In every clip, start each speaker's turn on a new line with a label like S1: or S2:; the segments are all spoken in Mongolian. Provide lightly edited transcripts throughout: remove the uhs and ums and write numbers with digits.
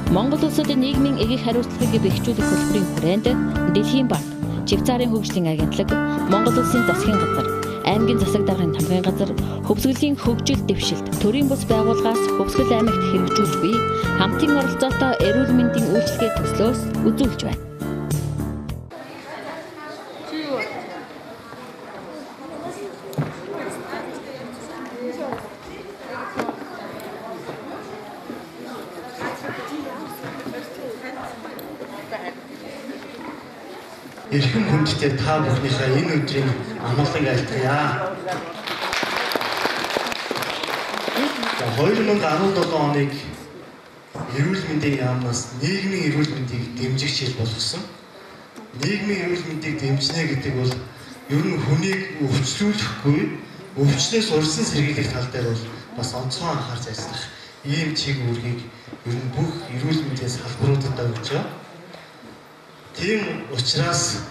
S1: Монгол улсуудын нийгмийн эгэх хариуцлагыг бэхжүүлэх хөтөлбөрийн хүрээнд Дэлхийн банк, Швейцарын хөгжлийн агентлаг, Монгол улсын засгийн газар, аймгийн засаг даргын тамгын газар, Хөвсгөлийн хөгжил дэвшилт, төрийн бус байгууллагаас Хөвсгөл аймагт хэрэгжүүлж буй хамтын оролцоотой эрүүл мэндийн үйлчилгээ төслөөс үзүүлж байна.
S2: Эрхэм хүндтэй та бүхнийхээ энэ өдрийн амгалан айлтгая. 2017 оныг эрүүл мэндийн яамнаас нийгмийн эрүүл мэндийг дэмжих жил болгосон. Нийгмийн эрүүл мэндийг дэмжинэ гэдэг бол ер нь хүнийг өвчлүүлэхгүй, өвчнөөс урьдчилан сэргийлэх тал дээр бол бас онцгой анхаарч ажиллах ийм чиг үүргийг ер нь бүх эрүүл мэндийн салбаруудад өгч байгаа. Тийм учраас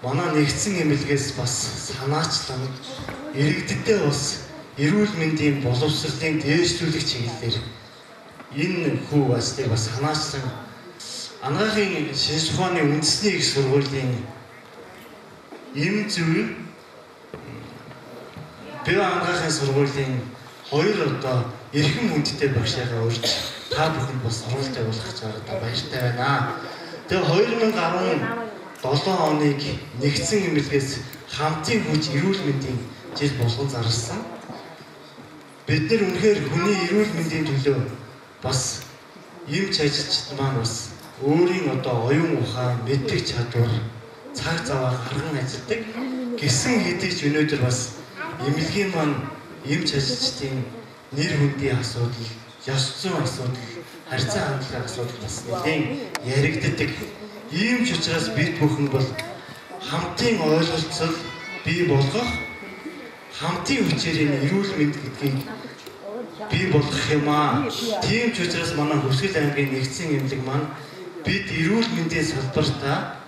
S2: манай нэгдсэн эмнэлгээс бас санаачлан иргэддээ бас эрүүл мэндийн боловсролын дээшлүүлэх чиглэлээр энэ хөв ажлыг бас санаачлан Анагаахын шинжлэх ухааны үндэсний их сургуулийн эм зүй Бие Анагаахын сургуулийн хоёр одоо эрхэм хүндтэй багшаагаа урьж та бүхэнд бас сургалт явуулах гэж байгаадаа баяртай байна. Тэгээ 2017 оныг нэгдсэн эмнэлгээс хамтын хүч эрүүл мэндийн жил болгон зарласан. Бид нар үнэхээр хүний эрүүл мэндийн төлөө бас эмч ажилчид маань бас өөрийн одоо оюун ухаан, мэдлэг чадвар, цаг зав гарган ажилладаг. Гэсэн хэдий ч өнөөдөр бас эмнэлгийн маань эмч ажилчдын нэр хүндийн асуудал, ёс зүйн асуудал, харьцан хандлагын асуудал бас нэлээн яригддаг. Ийм ч учраас бид бүхэн бол хамтын ойлголцол бий болгох, хамтын хүчээр энэ эрүүл мэнд гэдгийг бий болгох юм аа. Тийм ч учраас манай Хөвсгөл аймгийн нэгдсэн эмнэлэг маань бид эрүүл мэндийн салбартаа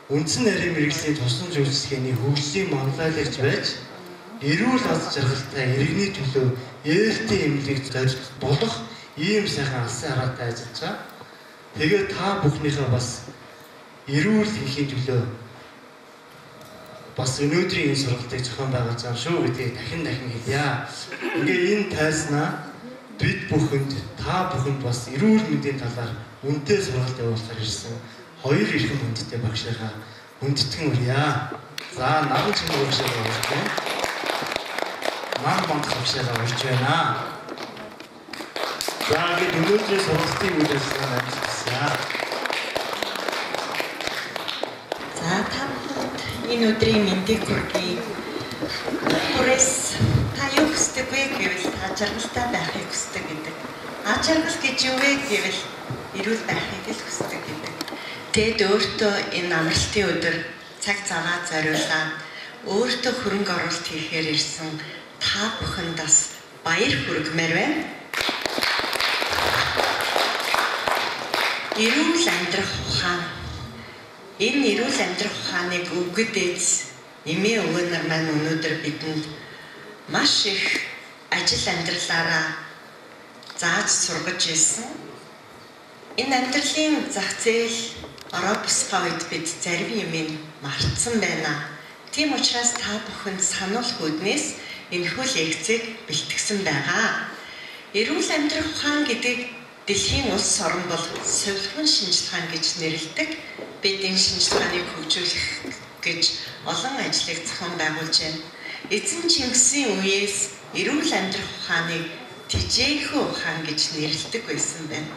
S2: үндсэн нарийн мэргэжлийн тусламж үйлчилгээний хөгжлийн манлайлагч байж эрүүл аз жаргалтай иргэний төлөө ээлтэй эмнэлэг зорилт болох ийм сайхан алсын хараатай ажиллаж байгаа. Тэгээд та бүхнийхээ бас эрүүл энхийн төлөө бас өнөөдрийн энэ сургалтыг зохион байгуулж байгаа шүү гэдгийг дахин дахин хэлье. Ингээ энэ тайзнаа бид бүхэнд та бүхэнд бас эрүүл мэндийн талаар үнэтэй сургалт явуулахар ирсэн хоёр эрхэм хүндтэй багшийнхаа хүндэтгэн урья. За наран чимэг багшаагаа урьж байна. Нам бандах багшаагаа урьж байна. За ингээд өнөөдрийн сургалтын үйл ажиллагаа амжилтсан.
S3: За та бүхэнд энэ өдрийн мэндийг хүргэе. Бүрээс та юу хүсдэг вэ гэвэл та жаргалтай байхыг хүсдэг гэдэг. Аз жаргал гэж юу вэ гэвэл эрүүл байхыг л хүсдэг гэдэг. Тэгэд өөртөө энэ амралтын өдөр цаг заваа зориулаад өөртөө хөрөнгө оруулалт хийхээр ирсэн та бүхэнд бас баяр хүргэмээр байна. Эрүүл амьдрах ухаан. Энэ эрүүл амьдрах ухааныг өвгөд эз эмээ өвөө нар маань өнөөдөр бидэнд маш их ажил амьдралаараа зааж сургаж ирсэн. Энэ амьдралын зах зээл ороо бусгаа үед бид зарим юмыг мартсан байна. Тийм учраас та бүхэнд сануулах үүднээс энэхүү лекцийг бэлтгэсэн байгаа. Эрүүл амьдрах ухаан гэдэг дэлхийн улс орон бол сувилхан шинжилгаан гэж нэрлэдэг. Бид энэ шинжилгааныг хөгжүүлэх гэж олон ажлыг зохион байгуулж байна. Эзэн Чингисийн үеэс эрүүл амьдрах ухааныг тэжээхүү ухаан гэж нэрлэдэг байсан байна.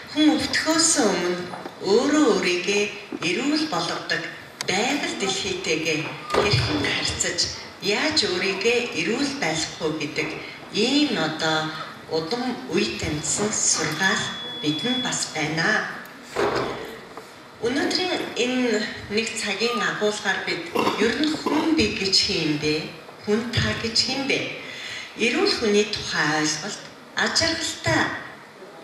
S3: Хүн өвдөхөөс өмнө өөрөө өөрийгөө эрүүл болгодог байгаль дэлхийтэйгээ хэрхэн харьцаж яаж өөрийгөө эрүүл байлгах уу гэдэг ийм одоо удам үе таньсан сургаал бидэнд бас байна. Өнөөдрийн энэ нэг цагийн агуулгаар бид ер нь хүн би гэж хэн юм бэ? Хүн та гэж хэн бэ? Эрүүл хүний тухай ойлголт, аз жаргалтай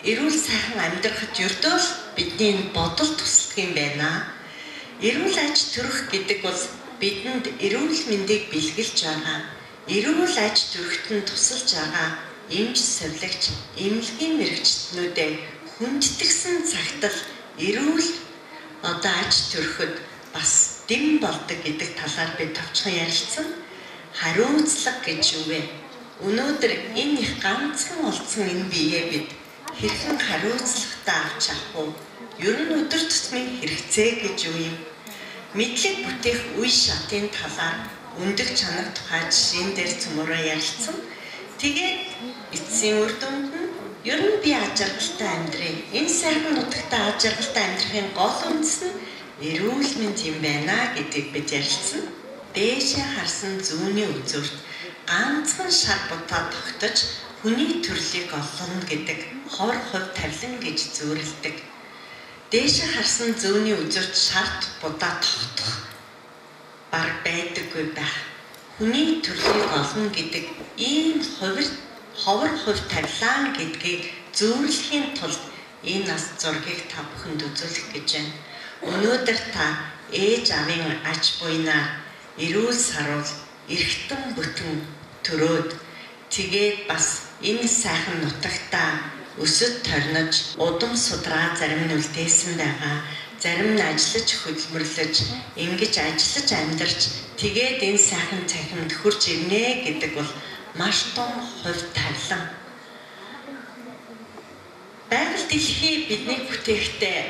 S3: эрүүл сайхан амьдрахад ердөө л бидний энэ бодол тусалдаг юм байна. Эрүүл аж төрөх гэдэг бол бидэнд эрүүл мэндийг бэлгэлж байгаа, эрүүл аж төрөхт нь тусалж байгаа эмч сувилагч, эмнэлгийн мэргэжилтнүүдэд Хүндэтгсэн цагт л эрүүл одоо аж төрөхөд бас дэм болдог гэдэг талаар би товчхон ярилцсан. Хариуцлага гэж юу вэ? Өнөөдөр энэ их ганцхан олдсон энэ биеэ бид хэрхэн хариуцлагатай авч авах вэ? Ер нь өдөр тутмын хэрэгцээ гэж юу юм? Мэдлэг бүтээх үе шатын талаар өндөг чанар тухай жишээн дээр цөмөрөө ярилцсан. Тэгээд эцсийн үр дүнд нь ер нь би аж аргалтай амьдрыг. Энэ сайхан нутагта аж аргалтай амьдрахын гол үндэс нь эрүүл мэнд юм байна гэдгийг бид ярилцсан. Дээшээ харсан зүүнний үзүүрт ганцхан шар будаа тогтож хүний төрлийг олно гэдэг хор хувь тавилан гэж зүйрлэдэг. Дээшээ харсан зүүнний үзүүрт шарт будаа тогтох баг байдаггүй байх. Хүний төрлийг олно гэдэг ийм ховор хувь тавилан гэдгийг зүйрлэхийн тулд энэ нас зургийг та бүхэнд үзүүлэх гэж байна. Өнөөдөр та ээж аавын ач буйнаар эрүүл саруул эргэтэн бүтэн төрөөд тэгээд бас энэ сайхан нутагтаа өсөд торнож удам судраа зарим нь үлдээсэн байгаа. Зарим нь ажиллаж хөдөлмөрлөж ингэж ажиллаж амьдарч тэгээд энэ сайхан цахимд хурж ирнэ гэдэг бол маш том хувь тавилан. Байгаль дэлхий биднийг бүтээхдээ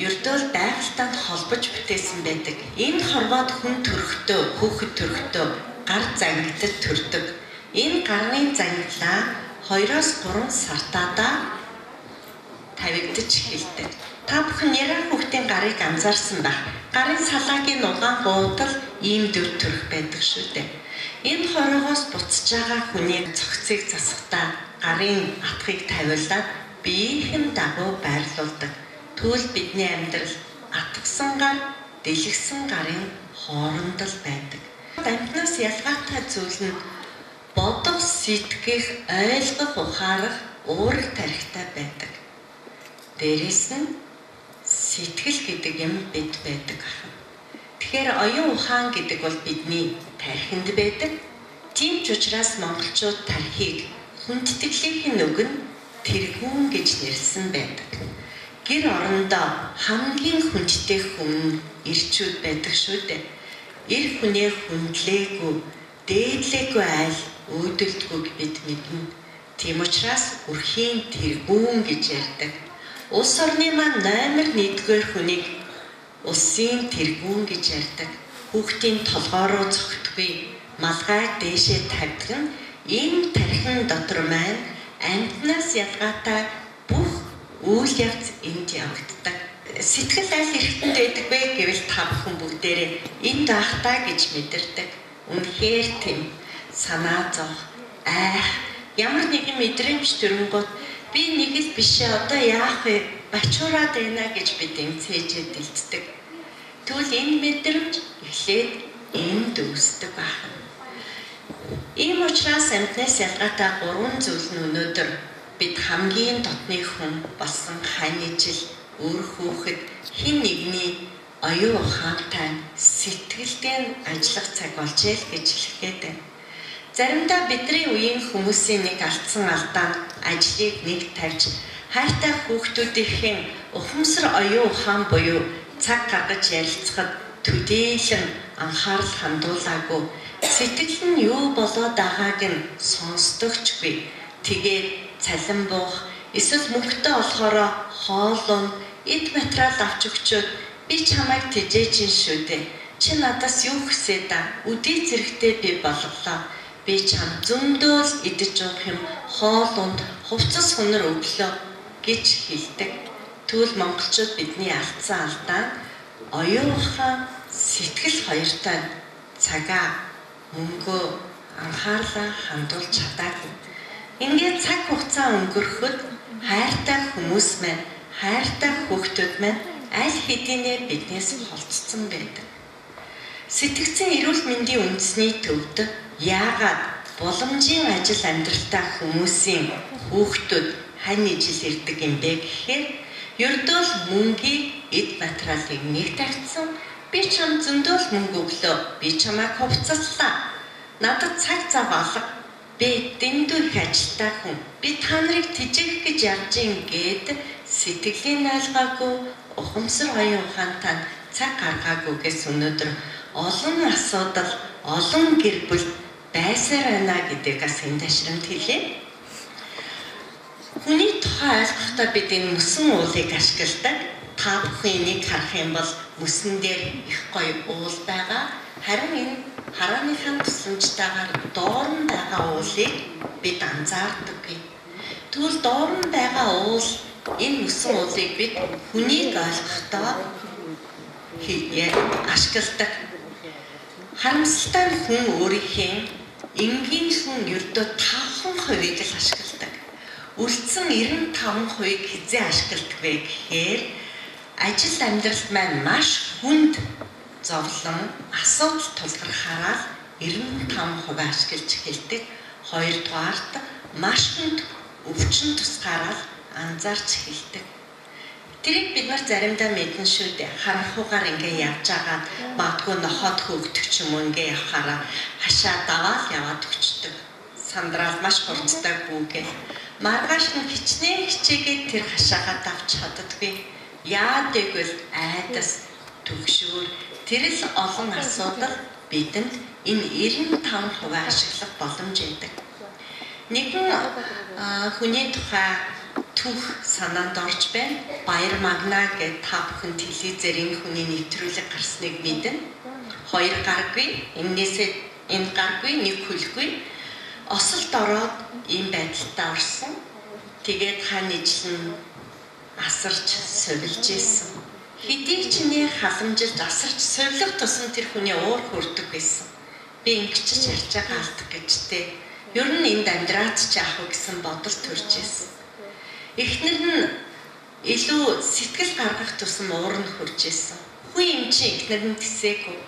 S3: ердөө л байгальтай холбож бүтээсэн байдаг. Энэ хорвоод хүн төрөхдөө, хүүхэд төрөхдөө гар зангидад төрдөг. Энэ гарын зангилаа 2-3 сартаадаа тавигдаж эхэлдэг. Та бүхэн яраа хүүхдийн гарыг анзаарсан байх. Гарын салаагийн угаан гуутал ийм дүр төрх байдаг шүү дээ. Энэ хороогоос буцаж байгаа хүний цогцыг засахдаа гарын атхыг тавиулаад биеийнхэн дагуу байрлуулдаг. Тэгвэл бидний амьдрал атгсан гар, дэлгэсэн гарын хооронд л байдаг. Амьтнаас ялгаатай зүйл нь бодох, сэтгэх, ойлгох, ухаарах уураг тархитай байдаг. Дээрээс нь сэтгэл гэдэг юм бид байдаг ахна. Тэгэхээр оюун ухаан гэдэг бол бидний тархинд байдаг. Тийм ч учраас монголчууд тархийг хүндэтгэлийнх нь үг нь тэргүүн гэж нэрлсэн байдаг. Гэр орондоо хамгийн хүндтэй хүн эрчүүд байдаг шүү дээ. Эр хүнээ хүндлээгүй, дээдлээгүй айл өөдөлдгүйг бид мэднэ. Тийм учраас өрхийн тэргүүн гэж ярьдаг. Улс орны маань номер 1-р хүнийг улсын тэргүүн гэж ярьдаг. Хүүхдийн толгой руу цогтгүй, малгай дээшээ тавьдаг нь энэ тархин дотор маань амьтнаас ялгаатай бүх үйл явц энд явагддаг. Сэтгэл аль эргэтэнд байдаг вэ гэвэл та бүхэн бүгдээрээ энд байх та гэж мэдэрдэг. Үнэхээр тийм санаа зовх, айх, ямар нэгэн мэдрэмж төрөнгөт би нэг л биш ээ, одоо яах вэ? Бачуураад байна гэж бид эмцээжээ дэлддэг. Тэгвэл энэ мэдрэмж эхлээд энд үүсдэг байна. Ийм учраас амьтнаас ялгаатай гурван зүйл нь өнөөдөр бид хамгийн дотны хүн болсон хань ижил, үр хүүхэд, хэн нэгний оюун ухаантай сэтгэлдээ ажиллах цаг болж ил гэж хэлэх гээд байна. Заримдаа бидний үеийн хүмүүсийн нэг алдсан алдаа нь ажлыг нэг тавьж хайртай хүүхдүүдийнхэн ухамсар оюун ухаан буюу цаг гаргаж ярилцахад төдийлөн анхаарал хандуулаагүй, сэтгэл нь юу болоод байгааг нь сонсдогчгүй. Тэгээд цалин буух, эсвэл мөнгөтэй болохоро хоолун, эд материал авч өгчөөд би чамайг тэжээж ин шүү дээ. Чи надаас юу хүсээд аа? Үдий зэрэгтэй би болголоо. Би чам зөндөөл идэж уух юм, хоолунд хувцас хунар өглөө гэж хэлдэг. Тэгвэл монголчууд бидний алдсан алдаа оюун ухаан, сэтгэл хоёртой цагаа, мөнгөө, анхаарлаа хандуулж чадаагүй. Ингээд цаг хугацаа өнгөрөхөд хайртай хүмүүс маань, хайртай хүүхдүүд маань аль хэдийнэ биднээс холцсон байдаг. Сэтгцэн эрүүл мэндийн үндэсний төвд яагаад боломжийн ажил амьдралтай хүмүүсийн хүүхдүүд хань ижил ирдэг юм бэ гэхээр ердөө л мөнгийг эд материалыг нэг тавьсан. Би чам зөндөөл мөнгө өглөө, би чамайг хувцаслаа. Надад цаг зав алга. Би дэндүү их ажилтаа хүн. Би та нарыг тэжээх гэж явж ин гээд сэтгэлийн ойлгоогүй, ухамсар оюун ухаантай цаг гаргаагүйгээс өнөөдөр олон асуудал, олон гэр бүл байсаар байна гэдгийг бас энэ ташрамт хэлье. Хүний тухай ойлгохдоо бид энэ мөсөн уулыг ашигладаг. Та бүхэн энийг харах юм бол мөсөн дээр их гоё уул байгаа. Харин энэ харааныхаа тусламжтайгаар доор нь байгаа уулыг бид анзаардаггүй. Тэгвэл доор нь байгаа уул, энэ мөсөн уулыг бид хүнийг ойлгохдоо ашигладаг. Харамсалтай нь хүн өөрийнхөө энгийн хүн ердөө 5%-ийг л ашигладаг. Үлдсэн 95%-ийг хизээ ашигладаг вэ гэхээр ажил амьдралд маань маш хүнд зовлон, асуудал тулгархаараа 95% ашиглаж эхэлдэг. Хоёрдугаарт маш хүнд өвчин тусгаараа анзаарч эхэлдэг. Тэрийг бид нар заримдаа мэднэ шүү дээ. Харанхуугаар ингээ явж агаад магадгүй нохоод хөөгдөх ч юм уу, ингээ явахаараа хашаа даваал яваад өгчдөг. Сандраал маш хурцтай гүгээл. Маргааш нь хичнээн хичээгээд тэр хашаагаа давч чаддаггүй. Яад гэвэл айдас, түгшүүр, тэр л олон асуудал бидэнд энэ 95% ашиглах боломж өгдөг. Нэгэн хүний тухай түүх санаанд орж байна. Баяр Магна гэдэг та бүхэн телевизээр энэ хүний нэвтрүүлэг гарсныг мэднэ. Хоёр гаргүй, энээсээ энэ гаргүй, нэг хөлгүй. Осолд ороод ийм байдалтай орсон. Тэгээд хаа нийжлэн асарч сувилж исэн. Хэдий ч нэ халамжилж асарч сувилах тусам тэр хүний уур хөрдөг байсан. Би ингэчж ярьж байгаа алдах гэж тэ. Ер нь энд амьдраад ч яах вэ гэсэн бодол төрж исэн. Эхнэр нь илүү сэтгэл гаргах тусам уур нь хөрж исэн. Хүн юм чи эхнэр нь тэсээгүй.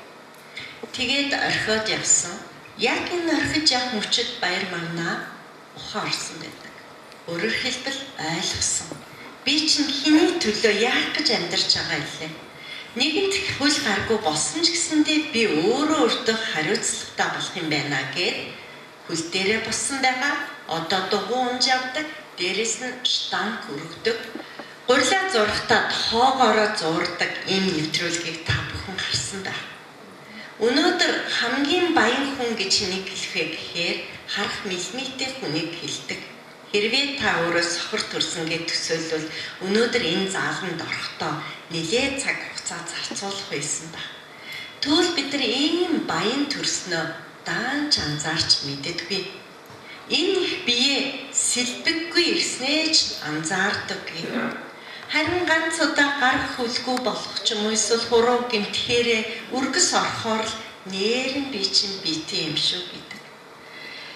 S3: Тэгээд орхиод явсан. Яг энэ орхиж явах мөчөд Баяр Магнаа ухаан орсон байдаг. Өөрөөр хэлбэл ойлгосон. Би чинь хэний төлөө яах гэж амьдарч байгаа илээ. Нэгэнт хөл гаргүй болсон ч гэсэндээ би өөрөө өөртөө хариуцлагатай болох юм байна гэд хөл дээрээ боссон байгаа. Одоо дугуй унж явдаг. Дээрээс нь штанг өргөдөг. Гурилаа зурхтаа тоогоороо зурдаг ийм нэвтрүүлгийг та бүхэн харсан байх. Өнөөдөр хамгийн баян хүн гэж хэнийг хэлэх вэ гэхээр харах мэлмитэй хүнийг хэлдэг. Хэрвээ та өөрөө сохор төрсөн гэж төсөөлвөл өнөөдөр энэ зааланд орохдоо нэлээд цаг хугацаа зарцуулах байсан ба. Тэгвэл бид нар ийм баян төрснөө даанч анзаарч мэддэггүй. Энэ их бие сэлбэггүй ирснээ ч анзаардаггүй. Харин ганц удаа гар хөлгүй болох ч юм уу эсвэл хуруу гэмтгэхээрээ өргөс орохоор л нээр нь би чинь биетэй юм шүү гэдэг.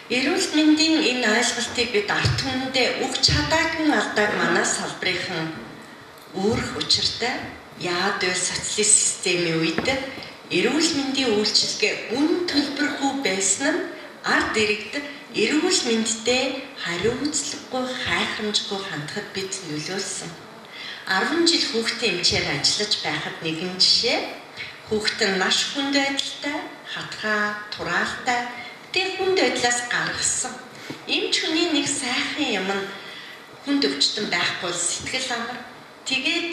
S3: Эрүүл мэндийн энэ ойлголтыг бид ард түмэндээ өгч чадаагүй алдааг манай салбарынхан үүрэх учиртай. Яад вэ социалист системийн үед эрүүл мэндийн үйлчилгээ үн төлбөргүй байсан нь ард иргэд эрүүл мэндтэй хариуцлагагүй, хайхрамжгүй хандхад бид нөлөөлсөн. 10 жил хүүхдийн эмчээр ажиллаж байхад нэгэн жишээ. Хүүхэд нь маш хүнд байдалтай, хатгаа, тураалтай. Тэр хүнд байдлаас гаргасан. Эмч хүний нэг сайхан юм нь хүнд өвчтөн байхгүй сэтгэл амар. Тэгээд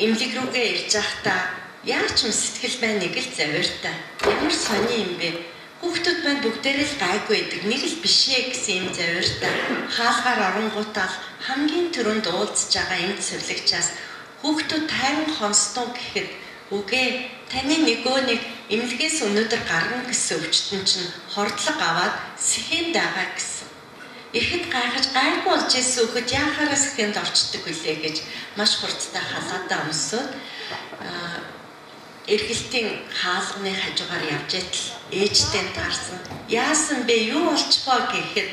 S3: эмнэлэг рүүгээ ирж байхдаа яаж ч юм сэтгэл маань нэг л завиртай. Ямар сони юм бэ? Хүүхдүүд маань бүгдээрээ л гайгүй байдаг. Нэг л биш ээ гэсэн юм завиртай. Хаалгаар оронгуутаа хамгийн түрүүнд уулзж байгаа эмч сувилагчаас хүүхдүүд тайван хонстуу гэхэд үгүй таны нөгөө нэг эмнэлгээс өнөөдөр гарна гэсэн өвчтөн чинь хордлого аваад сэхэнд байгаа гэсэн. Ихэд гайхаж гайгүй болж исэн хүүхэд яхаараа сэхэнд орчдөг вүлээ гэж маш хурцтай халаадаа өмсөөд эргэлтийн хаалганы хажуугаар явж байтал ээжтэй таарсан. Яасан бэ? Юу болчихвоо гэхэд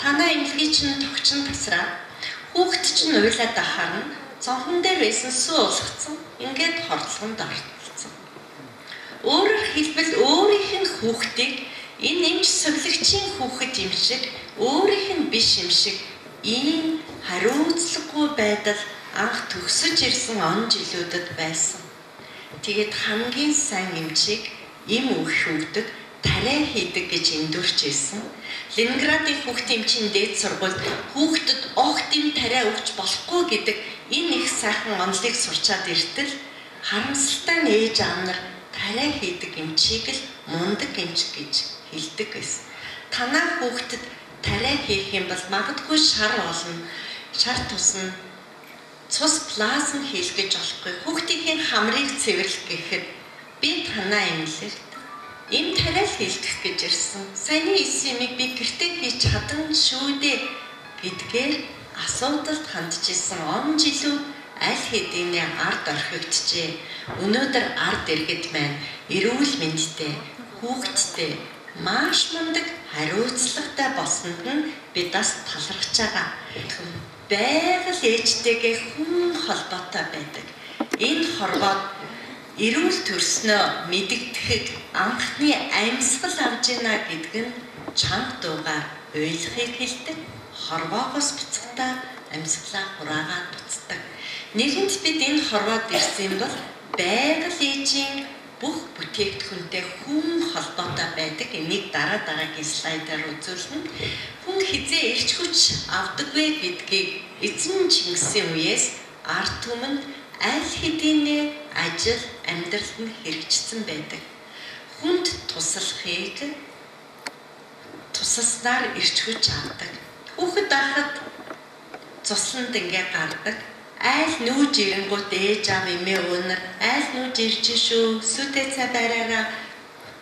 S3: танаа эмнэлгийн чинь тогтчин тасраад хүүхэд чинь уйлаад ахаар нь зонхон дээр байсан сүү улгацсан. Ингээд хордлогонд оролцсон. Өөрөөр хэлбэл өөрийнх нь хүүхдийг энэ эмч сувилагчийн хүүхэд юм шиг өөрийнх нь биш юм шиг ийм хариуцлагагүй байдал анх төгсөж ирсэн он жилүүдэд байсан. Тэгээд хамгийн сайн эмчийг эм өгөх өгдөг тариа хийдэг гэж эндүрч ирсэн. Ленинградын хүүхдийн эмчийн дээд сургуульд хүүхдэд огт им тариа өгч болохгүй гэдэг энэ их сайхан онолыг сурчаад иртэл харамсалтай нь ээж аав нар тариа хийдэг эмчийг л мундаг эмч гэж хэлдэг байсан. Танаа хүүхдэд тариа хийх юм бол магадгүй шар олно, шар тусна, цус плазм хийх гэж болохгүй. Хүүхдийн хамрыг цэвэрлэх гэхэд би танаа эмнэлэгт эм тариа л хийлгэх гэж ирсэн. Саяны хийсэн юмыг би гэртээ хийж чадан шүү дээ гэдгээр асуудалд хандж исэн он жилүүд аль хэдийнэ ард орхигджээ. Өнөөдөр ард иргэд маань эрүүл мэндтэй, хүүхэдтэй, маш мундаг хариуцлагатай болсонд нь бид бас талархаж байгаа. Байгаль ээжтэйгээ хүн холбоотой байдаг. Энэ хорвоод эрүүл төрснөө мэдэгдэхэд анхны амьсгал авж гинэ гэдэг нь чанга дуугаар уйлахыг хэлдэг. Хорвоогоос буцахдаа амьсгалаа хураагаад буцдаг. Нэгэнт бид энэ хорвоод ирсэн бол байгаль ээжийн бүх бүтээгдэхүүнтэй хүн холбоотой байдаг. Энийг дараа дараагийн слайдаар үзүүлнэ. Хүн хизээ эрч хүч авдаг вэ гэдгийг эзэн Чингисийн үеэс ард түмэнд аль хэдийнэ ажил амьдралд нь хэрэгжсэн байдаг. Хүнд туслахыг тусалснаар эрч хүч авдаг. Хүүхэд байхад цусланд ингээ гардаг. Айл нүүж ирэнгүүт ээж аав эмээ өвнөр айл нүүж ирж шүү. Сүтээ цай бариараа.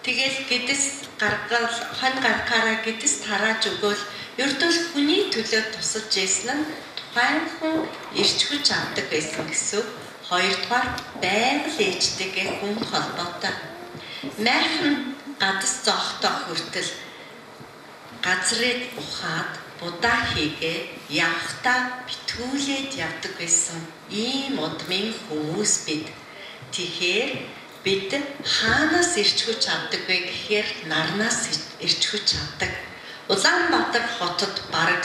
S3: Тэгэл гэдэс гаргал хонь гаргахаараа гэдэс тарааж өгөөл ердөө хүний төлөө тусалж ийсэн нь тухайн хүн эрч хүч авдаг байсан гэсэн. Хоёрдугаар байгаль ээжтэйгээ хүн холбоотой. Майхан гадас зоохтой хүртэл газрыг ухаад будаа хийгээд явхдаа битгүүлээд явдаг байсан ийм удмын хүмүүс бид. Тэгэхээр бид хаанаас эрч хүч авдаг вэ гэхээр нарнаас эрч хүч авдаг. Улаанбаатар хотод бараг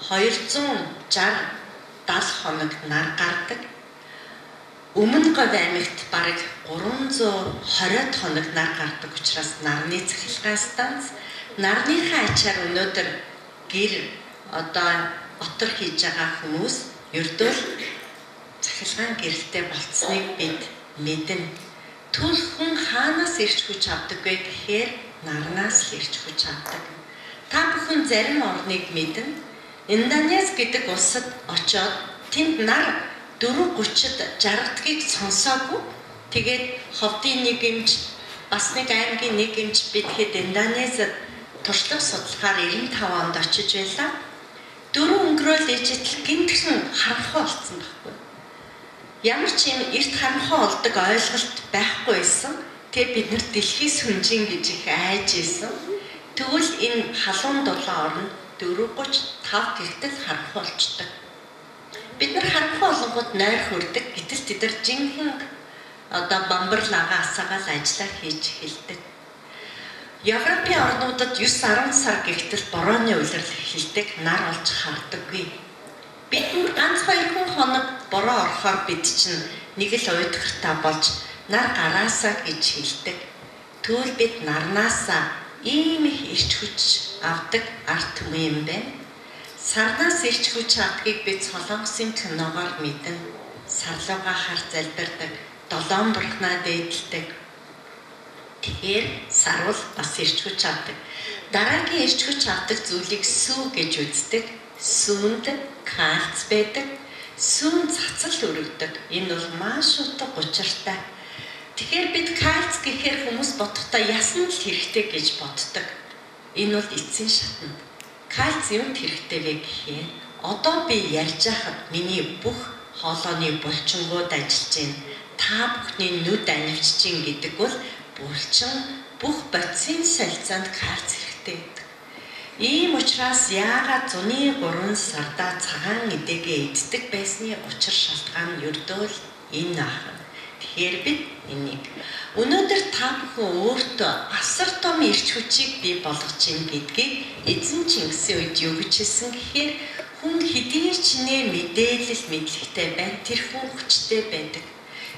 S3: 260 70 хоног нар гардаг. Өмнө Говь аймагт бараг 320 хоног нар гардаг учраас нарны цахилгаан станц, нарныхаа ачаар өнөөдөр гэр одоо отор хийж байгаа хүмүүс ердөө цахилгаан гэрэлтэй болцсныг бид мэднэ. Түл хүн хаанаас эрч хүч авдаг вэ гэхээр нарнаас л эрч хүч авдаг. Та бүхэн зарим орныг мэднэ. Индонез гэдэг улсад очоод тэнд нар 4:30-д жаргадгийг сонсоогүй. Тэгээд ховдын нэг эмч, бас нэг аймгийн нэг эмч бид хэд Индонезид туршлага судлахаар 95 онд очиж байлаа. 4 өнгөрөөл ээжтэл гинтхэн харанхуй болцсон байхгүй. Ямар ч юм эрт харанхуй олдог ойлголт байхгүй байсан. Тэгээ бид нар дэлхий сүнжин гэж их айж исэн. Тэгвэл энэ халуун дулаан орнд 4:35 гэхтэл харанхуй болчдөг. Бид нар харанхуй олонгууд нойр хөрдөг. Гэтэл тэд нар жинхэнэ одоо бамбарлаагаа асаагаал ажиллаа хийж эхэлдэг. Европын орнуудад 9-10 сар гэхтэл борооны улирал эхэлдэг, нар олж хардаггүй. Бидэнд ганц хоёрхан хоног бороо орохоор бид чинь нэг л уйдгартай болж нар гараасаа гэж хэлдэг. Тэгвэл бид нарнаасаа ийм их эрч хүч авдаг ард түмэн юм байна. Сарнаас эрч хүч авдгийг бид Солонгосын киногоор мэднэ. Сарлуугаа хар залбирдаг, долоон бурхнаа дээдэлдэг. Тэгэхээр сарвал бас эрч хүч авдаг. Дараагийн эрч хүч авдаг зүйлийг сүү гэж үздэг. Сүүнд кальц байдаг. Сүүн цацал өргөдөг. Энэ бол маш утга учиртай. Тэгэхээр бид кальц гэхээр хүмүүс бодохдоо ясан л хэрэгтэй гэж боддог. Энэ бол эцсийн шатанд. Кальц юунд хэрэгтэй вэ гэхээр одоо би ярьж байхад миний бүх хоолойны булчингууд ажиллаж байна. Та бүхний нүд анивчж чинь гэдэг бол булчин бүх бодисын солилцоонд кальц хэрэгтэй гэдэг. Ийм учраас яагаад зуны 3 сарда цагаан эдэгээ иддэг байсны учир шалтгаан нь ердөө л энэ ахна. Тэгэхээр бид энийг өнөөдөр та бүхэн өөртөө асар том эрч хүчийг бий болгож чинь гэдгийг эзэн Чингисийн үед юу гэж хэлсэн гэхээр хүн хэдий ч нэ мэдээлэл мэдлэгтэй байна, тэр хүн хүчтэй байдаг.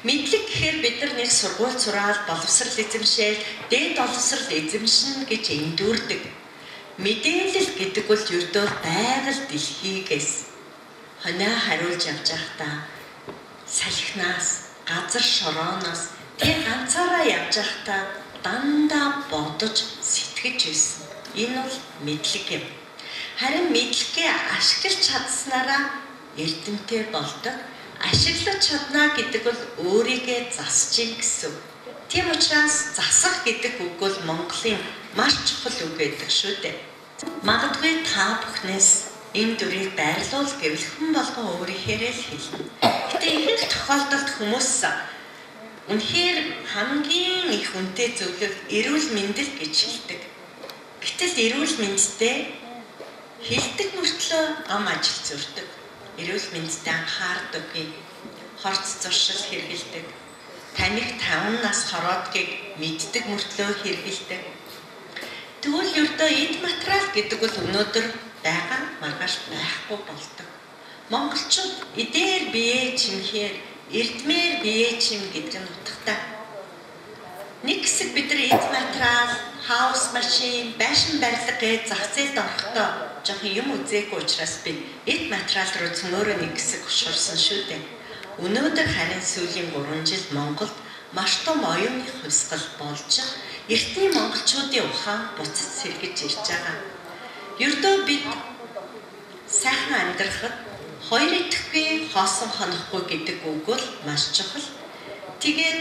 S3: Мэдлэг гэхээр бид нар нэг сургууль сураал, боловсрал эзэмшээл, дээд боловсрал эзэмшнэ гэж эндүүрдэг. Мэдээлэл гэдэг бол ердөө байгаль дэлхийгээс хонио хариулж явж байхдаа салхинаас, газар шорооноос тэг ганцаараа явж байхдаа дандаа бодож сэтгэж байсан. Энэ бол мэдлэг юм. Харин мэдлэгээ ашиглаж чадсанараа эрдэмтэй болдог. Ашиглаж чадна гэдэг бол өөрийгөө засч ийн гэсэн. Тийм учраас засах гэдэг үг бол Монголын маш чухал үг байдаг шүү дээ. Магадгүй та бүхнээс энэ дүрийг байрлуул гэвэл хүн болгон өөрийнхөөрээ л хэлнэ. Гэтэ ихэнх тохиолдолд хүмүүс үнэхээр хамгийн их үнэтэй зүйлийг эрүүл мэндэл гэж хэлдэг. Гэтэл эрүүл мэндтэй хэлдэг мөртлөө ам ажил зөрдөг. Эрүүл мэндтэй анхаардаггүй, хорц зуршил хэрэглэдэг, тамхи 50 нас хороодгийг мэддэг мөртлөө хэрэглэдэг. Тэгвэл ердөө эд материал гэдэг бол өнөөдөр байгаа маргааш байхгүй болдог. Монголчууд эдээр бие чимхээр, эрдмээр бие чим гэдэг нь утгатай. Нэг хэсэг бид нар эд материал, хаус машин, байшин барилга гэж зах зээлд орохдоо жоохон юм үзээгүй учраас бид эд материал руу цөмөөрөө нэг хэсэг хошуурсан шүү дээ. Өнөөдөр харин сүүлийн 3 жил Монголд маш том оюуны хувьсгал болж эртний монголчуудын ухаан буцаж сэргэж ирж байгаа. Ердөө бид сайхан амьдрахад хоёр идэхгүй, хоосон хонохгүй гэдэг үг бол маш чухал. Тэгээд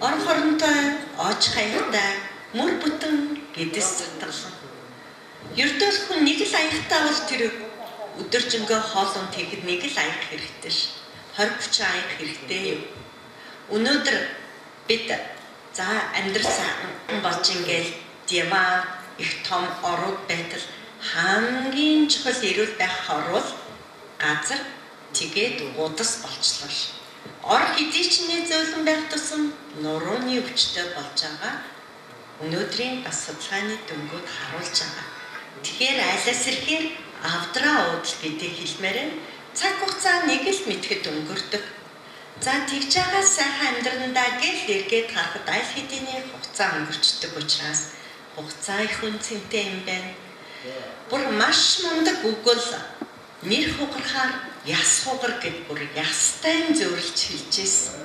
S3: орон хоронтой, оож хаягтай, мөр бүтэн гэдэс сатгалан. Ердөө л хүн нэг л аягтай бол тэр өдөржингөө хоол унд хийхэд нэг л аяг хэрэгтэй ш. 20 30 аяг хэрэгтэй юу? Өнөөдөр бид за амьдрал сайхан болж ингээл диван их том орууд байтал хамгийн чухал эрүүл байх орвол газар тэгээд удас болчлоо ш. Ор хэзээ ч нэ зөөлөн байх тусам нурууны өвчтөй болж байгаа. Өнөөдрийн бас судалгааны дүнгууд харуулж байгаа. Тэгэхээр айлаас ирэхээр авдраа уудал гэдгийг хэлмээр нь цаг хугацаа нэг л мэтгэд өнгөрдөг. За тэгж байгаа сайхан амьдрандаа гэл эргээд харахад аль хэдийн хугацаа өнгөрчдөг учраас хугацаа их үнцэнтэй юм байна. Бүр маш мундаг үг бол нэр хугархаар яс хугар гэд бүр ястай зөөлж хэлж ирсэн.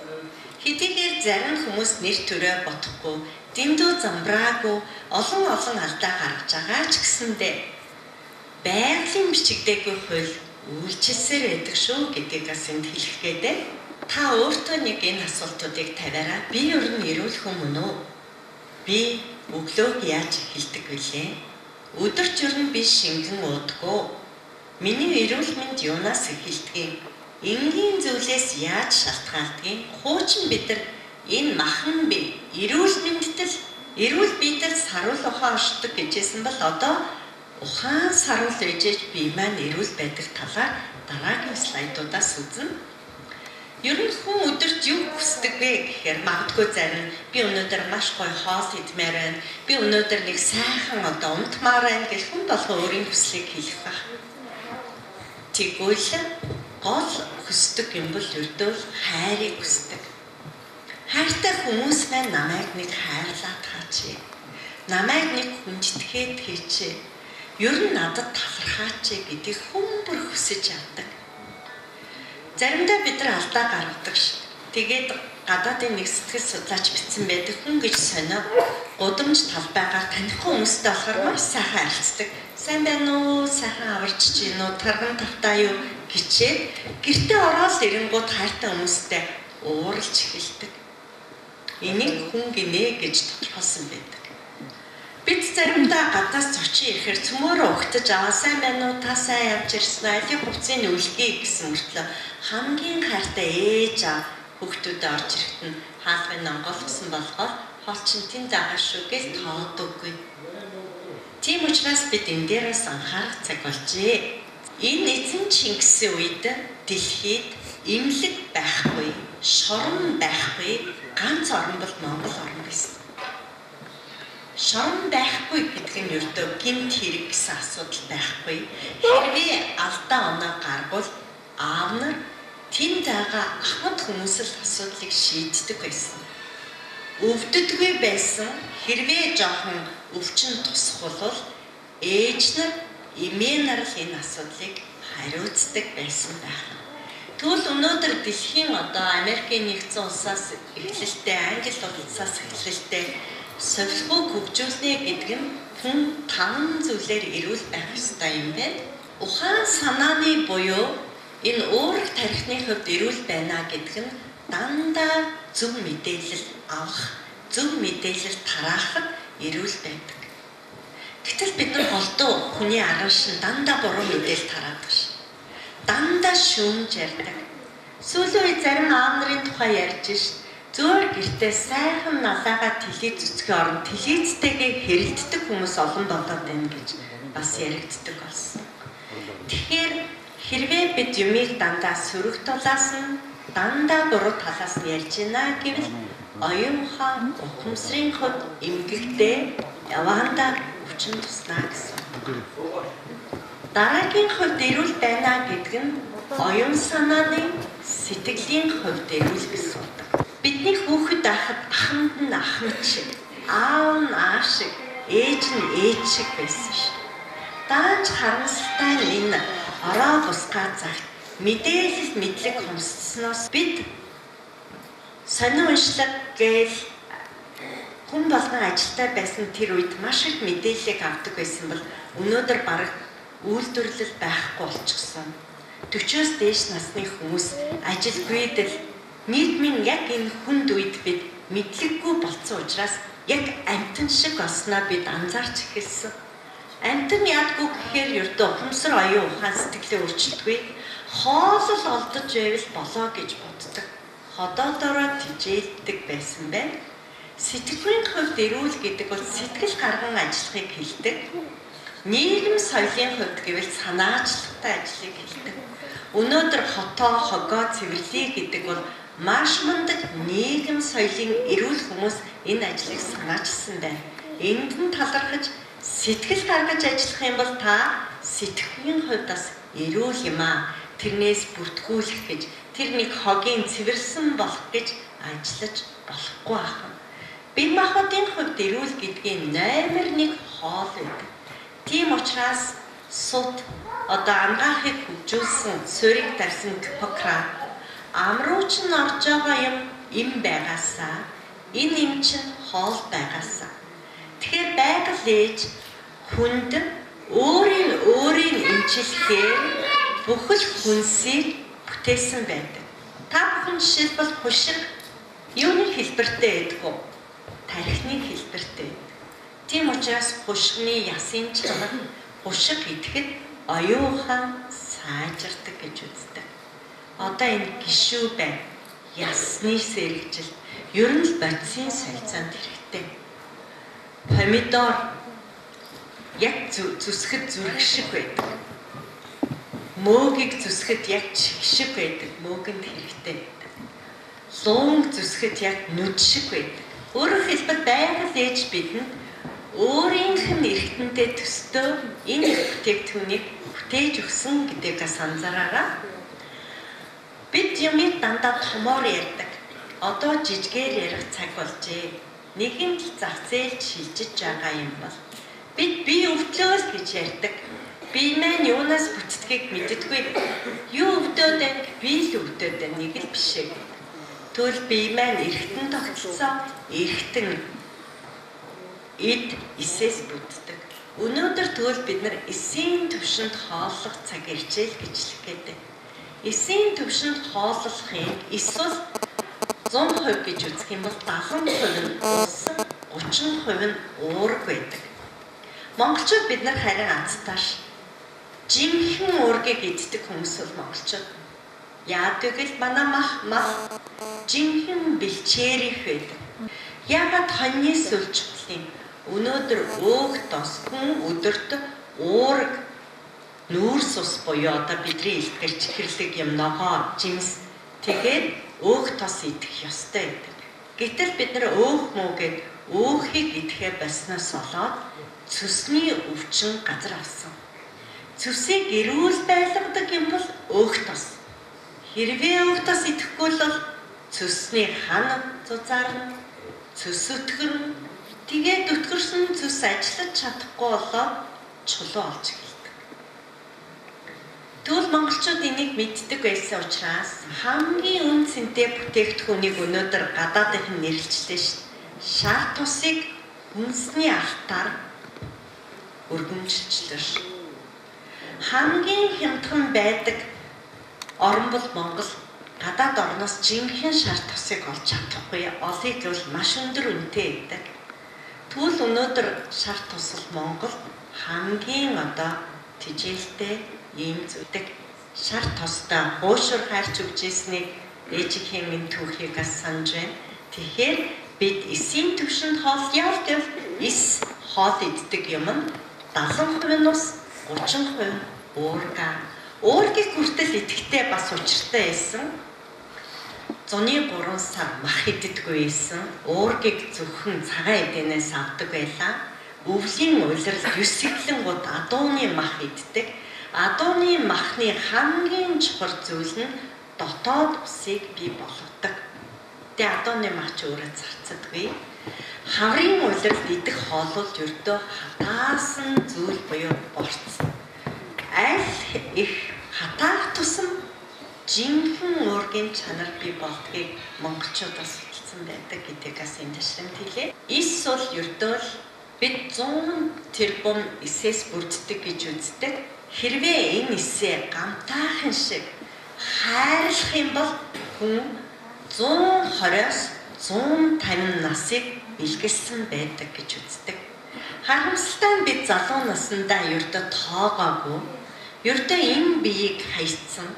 S3: Хэдийгээр зарим хүмүүс нэр төрөө бодохгүй, дэндүү замбраагүй олон олон алдаа гаргаж байгаа ч гэсэндээ байгалийн бичигдээгүй хууль үйлчилсээр байдаг шүү гэдгийг бас энд хэлэх гээд. Та өөртөө нэг энэ асуултуудыг тавиараа. Би ер нь эрүүл хүн мөн үү? Би өглөөг яаж эхэлдэг вүлээ? Өдөрт ер нь би шингэн уудаггүй. Миний эрүүл мэнд юунаас эхэлдгийг? Энгийн зүйлээс яаж шалтгаалдгийг? Хуучин бид нар энэ махан бие эрүүл мэндтэл эрүүл биедэл саруул ухаан оршдог гэжсэн бол одоо ухаан саруул ээжээж бие маань эрүүл байдаг талаар дараагийн слайдуудаас үзнэ. Ер нь хүн өдөрт юу хүсдэг вэ гэхээр магадгүй зарим би өнөөдөр маш гоё хоол идмээр байна. Би өнөөдөр нэг сайхан одоо унтмаар байна гэж хүн болгон өөрийн хүслийг хэлэх байх. Тэгвэл гол хүсдэг юм бол ердөө хайрыг хүсдэг. Хайртай хүмүүс маань намайг нэг хайрлаад хаач. Намайг нэг хүндэтгэхэд хийч. Ер нь надад талархаач гэдгийг хүн бүр хүсэж авдаг. Заримдаа бид нар алдаа гаргадаг ш. Тэгээд гадаадын нэг сэтгэл судлаач бичсэн байдаг хүн гэж сонио гудамж талбайгаар танихгүй хүмүүстэй болохоор маш сайхан харилцдаг. Сайн байна уу? Сайхан аварч чинь үү? Тарган тавтаа юу гिचээд гэртээ ороод ирэнгууд хайртай хүмүүстэй ууралж эхэлдэг. Энийг хүн гинэ гэж тодорхойлсон байдаг. Бид заримдаа гадаас зочин ирэхээр цөмөөрөө угтаж аваа сайн байна уу? Та сайн явж ирсэн үү? Алийн хувцсыг үлгэе гэсэн мөртлөө хамгийн хайртай ээж аав хүүхдүүдэд орж ирэхэд нь хаалгыг онгойлгосон болгоод хоол чинь тэнд байгаа шүү гэж тоодоггүй. Тийм учраас бид энэ дээрээс анхаарах цаг болжээ. Энэ эзэн Чингисийн үед дэлхийд эмнэлэг байхгүй, шорон байхгүй, ганц орн бол Монгол орн байсан. Шорон байхгүй гэдэг нь ердөө гэмт хэрэг гэсэн асуудал байхгүй. Хэрвээ алдаа оноо гаргавал аав нар Тэнд байгаа ахмад хүмүүс л асуудлыг шийддэг байсан. Өвддөггүй байсан. Хэрвээ жоохон өвчин тусах бол ээж нар, эмээ нар л энэ асуудлыг хариуцдаг байсан байх. Тэгвэл өнөөдөр дэлхийн одоо Америкийн нэгдсэн улсаас эхлэлтэй, Англи улсаас эхлэлтэй сувилахуйг хөгжүүлнэ гэдэг нь хүн 5 зүйлээр эрүүл байх ёстой юм байна. Ухаан санааны буюу энэ уураг тархины хувьд эрүүл байна гэдэг нь дандаа зөв мэдээлэл авах, зөв мэдээлэл тараахад эрүүл байдаг. Гэтэл бид нар голдуу хүний арган шин дандаа буруу мэдээлэл тараадаг ш. Дандаа шүүмж ярьдаг. Сүүлийн үед зарим аав нарын тухай ярьж ш. Зөөр гэртээ сайхан налаагаа телевиз үзэхийн оронд телевизтэйгээ хэрэлддэг хүмүүс олон болоод байна гэж бас яригддаг болсон. Тэгэхээр хэрвээ бид юмыг дандаа сөрөг талаас нь, дандаа буруу талаас нь ярьж байна гэвэл оюун ухаан, ухамсарын хувьд эмгэгдээ яваандаа өвчин туснаа гэсэн. Дараагийн хувьд эрүүл байна гэдэг нь оюун санааны, сэтгэлийн хувьд эрүүл гэсэн үг. Бидний хүүхэд байхад ахмад нь ахмад шиг, аав нь аав шиг, ээж нь ээж шиг байсан шүү. Даанч харамсалтай нь энэ ороо бусгаа цагт мэдээлэл мэдлэг хомсдсоноос бид сонин уншлаг гээл хүн болгон ажилтай байсан тэр үед маш их мэдээллийг авдаг байсан бол өнөөдөр бараг үйлдвэрлэл байхгүй болчихсон. 40-оос дээш насны хүмүүс ажилгүйдэл нийгмийн яг энэ хүнд үед бид мэдлэггүй болцсон учраас яг амьтан шиг болсноо бид анзаарч эхэлсэн. Амьтан яадгүй гэхээр ердөө ухамсар оюун ухаан сэтгэлээ өөрчилдөггүй. Хоолол олдож байвал болоо гэж боддог. Ходоодороо тижээлдэг байсан байна. Сэтгэлийн хувьд эрүүл гэдэг бол сэтгэл гарган ажиллахыг хэлдэг. Нийгэм соёлын хувьд гэвэл санаачлагтай ажлыг хэлдэг. Өнөөдөр хотоо, хогоо цэвэрлэе гэдэг бол маш мундаг нийгэм соёлын эрүүл хүмүүс энэ ажлыг санаачилсан байна. Энд нь талархаж сэтгэл гаргаж ажиллах юм бол та сэтгэхийн хувьд бас эрүүл юм аа. Тэрнээс бүртгүүлэх гэж, тэр нэг хогийн цэвэрлсэн болох гэж ажиллаж болохгүй ахна. Бие махбодын хувьд эрүүл гэдгийн номер 1 хоол байдаг. Тийм учраас сут одоо ангаахыг хөгжүүлсэн, суурийг тарьсан Гиппократ ам руу ч н орж байгаа юм эм байгаасаа, энэ эм чинь хоол байгаасаа. Тэгэхээр байгаль ээж хүнд өөрийн эмчилгээр бүхэл хүнсийг бүтээсэн байдаг. Та бүхэн жишээлбэл хушиг юуны хэлбэртэй байдаг вэ? Тархины хэлбэртэй байдаг. Тийм учраас хушигны ясын чанар хушиг идэхэд оюун ухаан сайжирдаг гэж үздэг. Одоо энэ гишүү байна. Ясны сэргэжил ер нь л бодисын солилцоонд хэрэгтэй. Помидор яг зүсгэд зүрх шиг байдаг. Мөөгийг зүсгэд яг чих шиг байдаг. Мөөгэнд хэрэгтэй байдаг. Луунг зүсгэд яг нүд шиг байдаг. Өөрөөр хэлбэл байгаль ээж бидэнд өөрийнх нь эргэтэнтэй төстөө энэ бүтээгдэхүүнийг бүтээж өгсөн гэдгийг бас анзаараарай. Бид юмыг дандаа томоор ярьдаг. Одоо жижигээр ярих цаг болжээ. Нэгэн л зах зээлд шилжиж байгаа юм бол бид бие өвдлөө л гэж ярьдаг. Би маань юунаас бүтдгийг мэддэггүй. Юу өвдөөд байна? Би л өвдөөд байна. Нэг л биш ээ. Тэгвэл бие маань эргэтэн тогтолцоо, эргэтэн эд эсээс бүтдэг. Өнөөдөр тэгвэл бид нар эсийн төвшөнд хооллох цаг иржээ л гэж хэлэх гээд. Эсийн төвшөнд хооллохын эсвэл 100% гэж үзэх юм бол 70% нь ус, 30% нь уураг байдаг. Монголчууд бид нар харин азтааш жинхэнэ уургийг иддэг хүмүүс бол монголчууд. Яадаг гэвэл манай мах жинхэнэ бэлчээрих байдаг. Яагаад хоньны сүл чухал юм? Өнөөдөр өөх тос хүн өдөрт уураг нүүрс ус буюу одоо бидний илтгэр чихэрлэг юм ногоо жимс тэгээд өөх тос идэх ёстой гэдэг. Гэтэл бид нар өөх мүү гэд өөхийг идэхээ болсноос болоод цөсний өвчин газар авсан. Цөсийг эрүүл байлгадаг юм бол өөх тос. Хэрвээ уг тос идэхгүй бол цөсний хан зузаарна, цөс өтгөрнө. Тэгээд өтгөрсөн цөс ажиллаж чадахгүй болоод чулуу олж эхэлдэг. Тэгвэл монголчууд энийг мэддэг байсан учраас хамгийн үн цэнтэй бүтээгдэхүүнийг өнөөдөр гадаадынх нь нэрлэлээ шүү дээ. Шар тосыг хүнсний алтаар өргөмжилчлээ шүү. Хамгийн хямдхан байдаг орн бол Монгол. Гадаад орноос жинхэнэ шар тосыг олж чадахгүй. Олъё гэвэл маш өндөр үнэтэй байдаг. Тэгвэл өнөөдөр шар тос бол Монгол хамгийн одоо тэжээлтэй ийм зүдэг. Шар тостой хуушур хайрч өгч ирснийг ээжийнхээ минь түүхийг бас санаж байна. Тэгэхээр бид эсийн төвшөнд хоол яал гэвэл эс хоол иддэг юм нь 70% нь ус, 30% уурга. Уургийг хүртэл идэхдээ бас учиртай байсан. Зуны 3 сар мах иддэггүй байсан. Уургийг зөвхөн цагаан эдэнээс авдаг байлаа. Өвлийн улиралд 9 сэглэнгууд адууны мах иддэг. Адууны махны хамгийн чухал зүйл нь дотоод усыг бий болгодог. Тэгээ адууны мах ч өөрөө зарцдаггүй. Хаврын улиралд идэх хоол бол ердөө хатаасан зүйл буюу борц. Аль их хатаах тусам жинхэнэ уургийн чанар бий болдгийг монголчуудаас судалсан байдаг гэдгийг бас энэ ташрамт хэлье. Эс бол ердөө л бид 100 тэрбум эсээс бүрддэг гэж үздэг. Хэрвээ энэ эсээ гамтаахан шиг хайрлах юм бол хүн 120-оос 150 насыг бэлгэлсэн байдаг гэж үздэг. Харамсалтай нь бид залуу насндаа ердөө тоогоогүй, ердөө энэ биеийг хайцсан,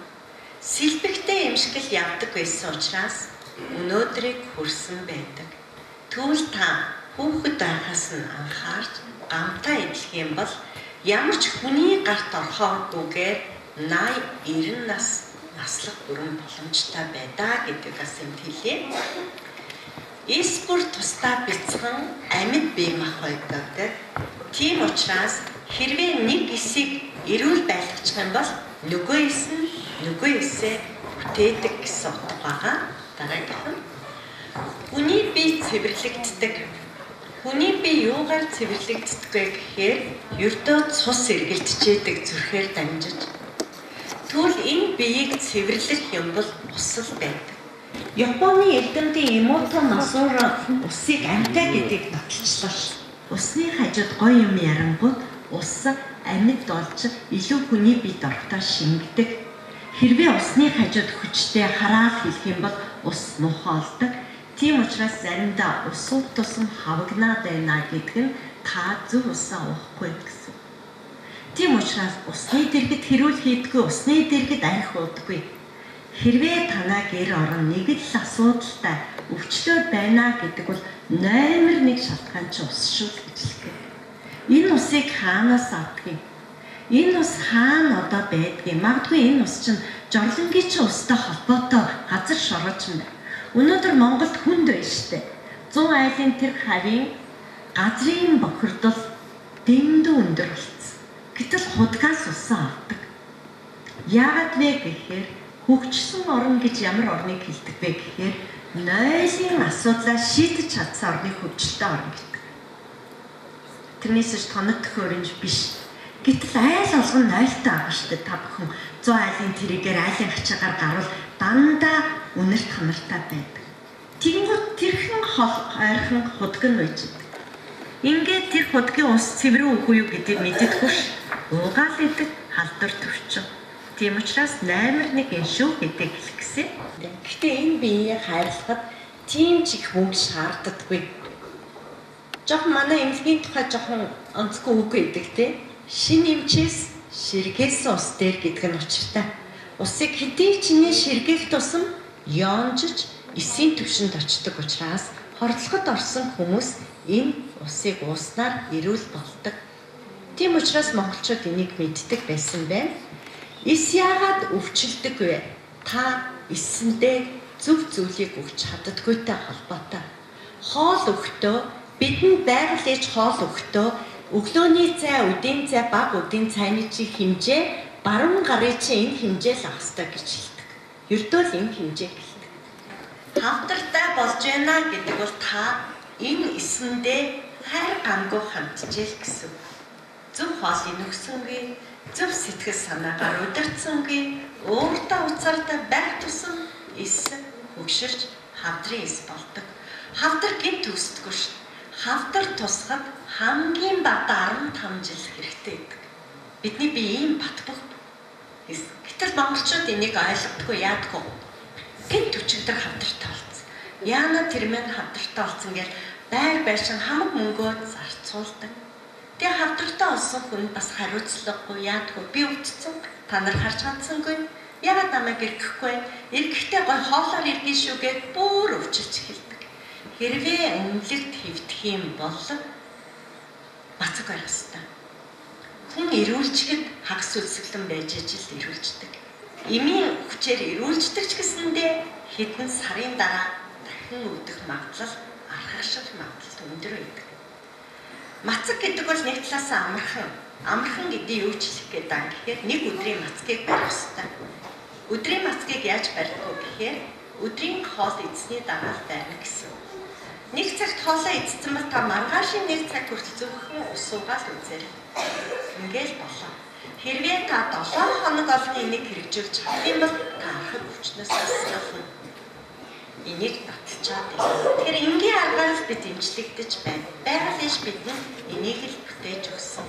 S3: сэлбэгтэй эмшгэл явдаг байсан учраас өнөөдрийг хүрсэн байдаг. Тэгвэл та хүүхэд байхаас нь анхаарч гамтаа идэх юм бол ямар ч хүний гарт орохоогүйгээр 80 90 нас наслах бүрэн боломжтой байдаа гэдэг бас юм хэлье. Эс бүр тусдаа бяцхан амьд бие мах байдаг. Тийм учраас хэрвээ нэг эсийг эрүүл байлгачих юм бол нөгөө эс нь нөгөө эсээ бүтээдэг гэсэн утга байгаа. Дараагийнх нь хүний бие цэвэрлэгддэг. Хүний бие юугаар цэвэрлэгддэг вэ гэхээр ердөө цус эргэлдчихэдэг зүрхээр дамжиж. Тэгвэл энэ биеийг цэвэрлэх юм бол ус л байдаг. Японы эрдэмтэн Эмото Масура усыг амьтай гэдгийг баталчлаа шүү. Усны хажууд гоё юм ярангууд ус амьд болж илүү хүний биед орохдоо шингэдэг. Хэрвээ усны хажууд хүчтэй хараал хийх юм бол ус муухай болдог. Тийм учраас заримдаа ус уух тусам хавагнаад байна гэдэг нь та зөв усаа уухгүй гэсэн. Тийм учраас усны дэргэд хэрүүл хийдэггүй, усны дэргэд арх уудаггүй. Хэрвээ танаа гэр орон нэг л асуудалтай өвчлөөд байна гэдэг бол номер 1 шалтгаан чи ус шүү л гэж хэлдэг. Энэ усыг хаанаас авдаг юм? Энэ ус хаана одоо байдгийг? Магадгүй энэ ус чинь жорлонгийн чинь устай холбоотой газар шорооч юм байна. Өнөөдөр Монголд хүнд байна штэ. 100 айлын тэр хавийн газрын бохирдол дэндүү өндөр болсон. Гэтэл худгаас усан авдаг. Яагаад вэ гэхээр хөгжсөн орн гэж ямар орныг хэлдэг вэ гэхээр нойлын асуудлаа шийдэж чадсан орныг хөгжилтэй орн гэдэг. Тэрнээс ч тоног төхөөрөмж биш. Гэтэл айл болгон нойлтой байгаа шүү дээ. Та бүхэн 100 айлын тэрийгээр айлын хачаагаар гарвал дандаа үнэрт хамартай байдаг. Тэгэнгүүт тэрхэн хол ойрхон худаг нь байж байдаг. Ингээд тэр худгийн ус цэврэн үгүй юу гэдгийг мэддэггүй ш. Уугаал идэг халдвар төрчин. Тийм учраас номер 1 энэ шүү гэдгийг хэлэх гэсэн. Гэхдээ энэ биеийг хайрлахад тийм ч их мөнгө шаарддаггүй. Жохон манай эмнэлгийн тухай жохон онцгүй үг гэдэг те. Шин эмчээс ширгээсэн ус дээр гэдэг нь учиртай. Усыг хэдий чиний ширгээх тусам ёонжиж эсийн түвшинд очдог учраас хордлогод орсон хүмүүс энэ усыг ууснаар эрүүл болдог. Тийм учраас монголчууд энийг мэддэг байсан байна. Эс яагаад өвчлөдөг вэ? Та эссэндээ зөв зүйлийг өгч чаддаггүйтэй холбоотой. Хоол өгтөө бидэнд байгаль ээж хоол өгтөө өглөөний цай, үдийн цай, баг үдийн цайны чи хэмжээ баруун гарын чи энэ хэмжээ л авах ёстой гэж хэлдэг. Ердөө л энэ хэмжээ гэлдэг. Хавдартай болж байна гэдэг бол та энэ эсэндээ хайр гамгүй хандчихэл гэсэн. Зөв хоолыг нөхсөнгүй, зөв сэтгэл санаагаар удирдсангүй, өөртөө уцаартай байх тусам эс хөгшөрч хавдрын эс болдог. Хавдар гинт төсдөггүй шүү. Хавдар тусахад хамгийн багадаа 15 жил хэрэгтэй байдаг. Бидний бие ийм бат бөх. Гэтэл монголчууд энийг ойлгодгүй, яадгүй. Гинт өчигдөр хавдартай болсон. Яана тэр мэн хавдартай болсон гэж байр байшин хамаг мөнгөө зарцуулдаг. Тэгээ хавдартай болсон хүн бас хариуцлагагүй, яадгүй. Би өвдсөн, та нар харж хандсангүй. Яагаад намайг эргэхгүй? Эргэхдээ гой хоолоор эргэн шүү гэд бүр өвчилж эхэлдэг. Хэрвээ үнэлэгт хэвдэх юм бол бацаг барих ёстой. Хүн эрүүлчихэд хагас үлсгэлэн байж ижил эрүүлждэг. Эмийн хүчээр эрүүлждэг ч гэсэндээ хэдэн сарын дараа дахин өвдөх магадлал архагших магадлал өндөр байдаг. Мацаг гэдэг бол нэг талаас амархан. Амархан гэдэг юу ч хэлэх гээд байгаа гэхээр нэг өдрийн мацгийг барих ёстой. Өдрийн мацгийг яаж барих вэ гэхээр өдрийн хоол идсэний дараа л барина гэсэн. Нэг цагт хоолоо идсэн бол та маргаашийн нэг цаг хүртэл зөвхөн ус уугаал үзээрэй. Ингээл болоо. Хэрвээ та 7 хоног олны энийг хэрэгжүүлж чадах юм бол та архаг өвчнөөс засгална. Энийг баталчаад байна. Тэгэхээр энгийн аргаар л бид эмчлэгдэж байна. Байгаль ээж бидэнд энийг л бүтээж өгсөн.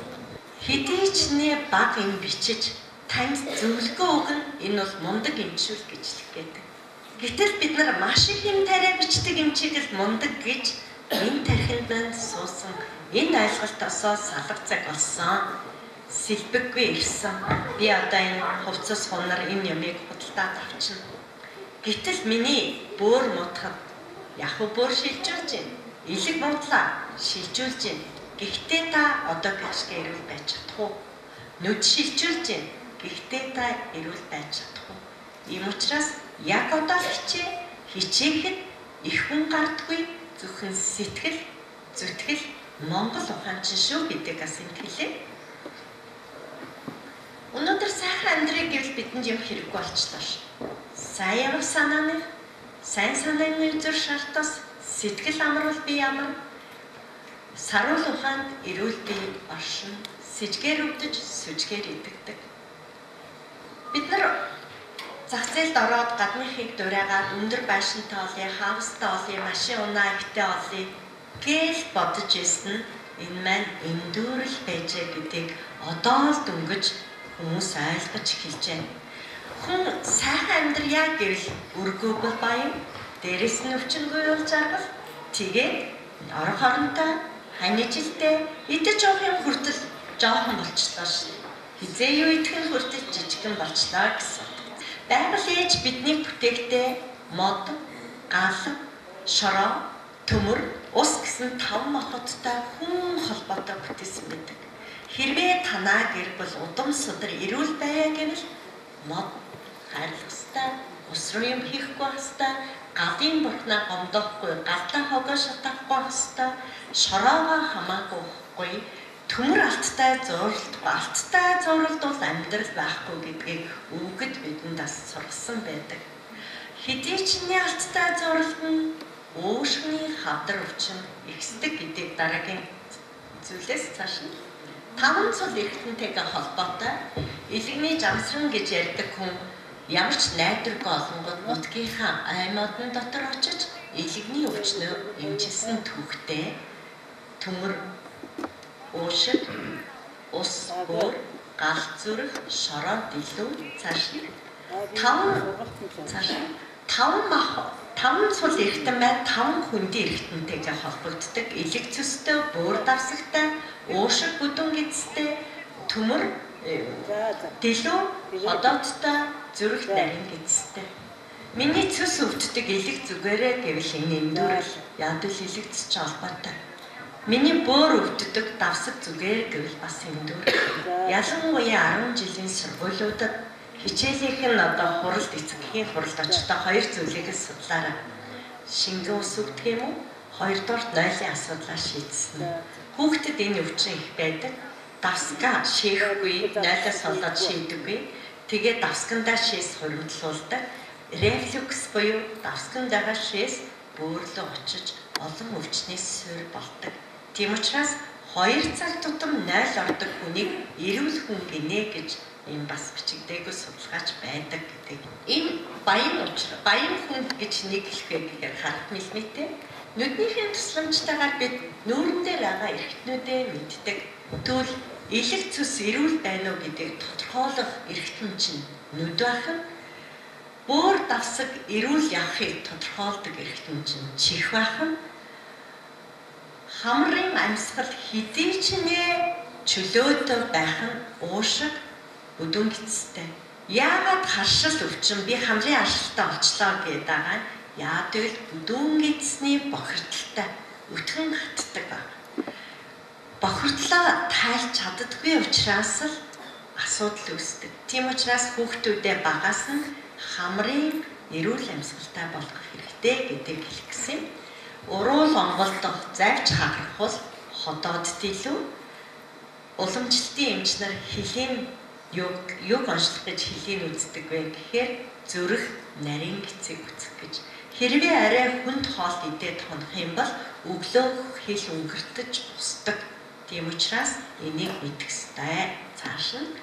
S3: Хэдий ч нэ баг юм бичиж танд зөвлөгөө өгнө. Энэ бол мундаг эмчүүл гэж хэлэх гээд. Гэтэл бид нар маш их юм тариа бичдэг эмчийг л мундаг гэж энэ тархинд маань суусан. Энэ ойлголтосоо салга цаг болсон. Сэлбэггүй ирсэн. Би одоо энэ хувцас хунар энэ юмыг худалдаад авчна. Гэтэл миний бөөр муудахад яг хөө бөөр шилжүүлж байна. Элэг муудлаа шилжүүлж байна. Гэхдээ та одоо гашиг эрүүл байж чадах уу? Нүд шилжүүлж байна. Гэхдээ та эрүүл байж чадах уу? Ийм учраас яг одоо л хичээ. Хичээхэд их хүн гардаггүй, зөвхөн сэтгэл, зүтгэл Монгол ухаанчин шүү гэдгийг бас сэтгэлээ. Өнөөдөр сайхан амьдрыг гэвэл бидэнд юм хэрэггүй болчлоо ш. Сайн явах санааны, сайн санааны зүр шартаас сэтгэл амруул бие амар, саруул ухаанд эрүүл бие оршин, сэжгээр өвдөж, сүжгээр идэгдэг. Бид нар зах зээлд ороод гадныхыг дурайгаад өндөр байшинтай олъё, хаустай олъё, машин унаа ихтэй олъё гээл бодож ирсэн нь энэ маань эндүүрэл байжээ гэдгийг одоо л дөнгөж хүмүүс ойлгож эхэлж байна. Хүн сайхан амьдрья гэвэл өргөө бол баян, дээрэс нь өвчнгүй уул жаргал, тэгээд орон хоронтой, ханижилтэй идэж явах юм хүртэл жоохон болчлоо шин. Хизээ юу идэх нь хүртэл жижигхэн болчлоо гэсэн. Байгаль ээж биднийг бүтээхдээ мод, гал, шороо, төмөр, ус гэсэн 5 махбодтой хүн холбоотой бүтээсэн байдаг. Хэрвээ танаа гэр бүл удам судар эрүүл байя гэвэл мод хайрлах ёстой, ус руу юм хийхгүй ёстой, галын бурхнаа гомдоохгүй, галдаа хогоо шатаахгүй ёстой, шороогоо хамаагүй уухгүй, төмөр алттай зууралдахгүй, алттай зууралдвал амьдрал байхгүй гэдгийг өвгөд бидэнд бас сургасан байдаг. Хэдий ч нэг алттай зууралд нь уушгины хавдар өвчин ихсдэг гэдгийг дараагийн зүйлээс цааш нь 5 цул эргэтэнтэйгээ холбоотой элэгний жамсран гэж ярьдаг хүн ямар ч найдваргүй олонгод нутгийнхаа аймагын дотор очиж элэгний өвчнөө эмчилсэн түүхтэй төмөр, уушиг, ус бөөр, гал зүрх, шороо дэлүү цааш нь 5 цааш нь 5 мах 5 цул эргэтэн маань 5 хөндийн эргэтэнтэйгээ холбогддог. Элэг цөстэй, бөөр давсагтай, уушиг бүдүүн гэдэстэй, төмөр, дэлүү, ходоодтой, зүрх нарийн гэдэстэй. Миний цөс өвддөг элэг зүгээрээ гэвэл энэ эндүүрэл, ядвал элэг цөс ч холбоотой. Миний бөөр өвддөг давсаг зүгээр гэвэл бас эндүүрэл. Ялангуяа 10 жилийн сургуулиудад хичээлийнх нь одоо хуралд эцэгхийн хуралд очихдоо хоёр зүйлийг л судлаарай. Шингэн ус өгдөг юм уу? Хоёрдугаарт нойлын асуудлаа шийдсэн. Хүүхдэд энэ өвчин их байдаг. Давсгаа шийхгүй, нойлоос болоод шийдэггүй. Тэгээд давсгандаа шийс хуримтлуулдаг. Рефлюкс буюу давсганд байгаа шээс бөөр рүү очиж олон өвчнээс суурь болдог. Тийм учраас 2 цаг тутам 0 ордог хүнийг эрүүл хүн гинэ гэж ийм бас бичигдээгүй судалгаач байдаг гэдэг. Энэ баян учир, баян хүн гэж нэг хэлэх вэ гэхээр харах мэлмэтэй. Нүднийхэн тусламжтайгаар бид нүүрэн дээр байгаа эргэтнүүдээ мэддэг. Тэгвэл элэг цус эрүүл байна уу гэдгийг тодорхойлох эргэтэн чинь нүд байх нь, бөөр давсаг эрүүл явахыг тодорхойлдог эргэтэн чинь чих байх нь, хамрын амьсгал хэдий ч нэ чөлөөтэй байх нь уушиг бүдүүн гистэй. Яагаад харшил өвчин би хамрын харшилтаа олчлоо гэдэг байгаа нь яад гэвэл бүдүүн гисний бохирдолтой өтгөн хатдаг баг. Бохирдлоо тайлж чаддаггүй учраас л асуудал үүсдэг. Тийм учраас хүүхдүүдээ багаас нь хамрын эрүүл амьсгалтай болгох хэрэгтэй гэдгийг хэлэх гэсэн юм. Уруул онголдох, завж хагарах бол ходоодд илүү уламжлалтын эмч нар хөлийн юг онцлох гэж хөлийн үздэг вэ гэхээр зүрх, нарийн гэцийг үзэх гэж. Хэрвээ арай хүнд хоол идээд хонох юм бол өглөө хэл өнгөртөж бусдаг. Тийм учраас энийг мэдэх ёстой. Цааш нь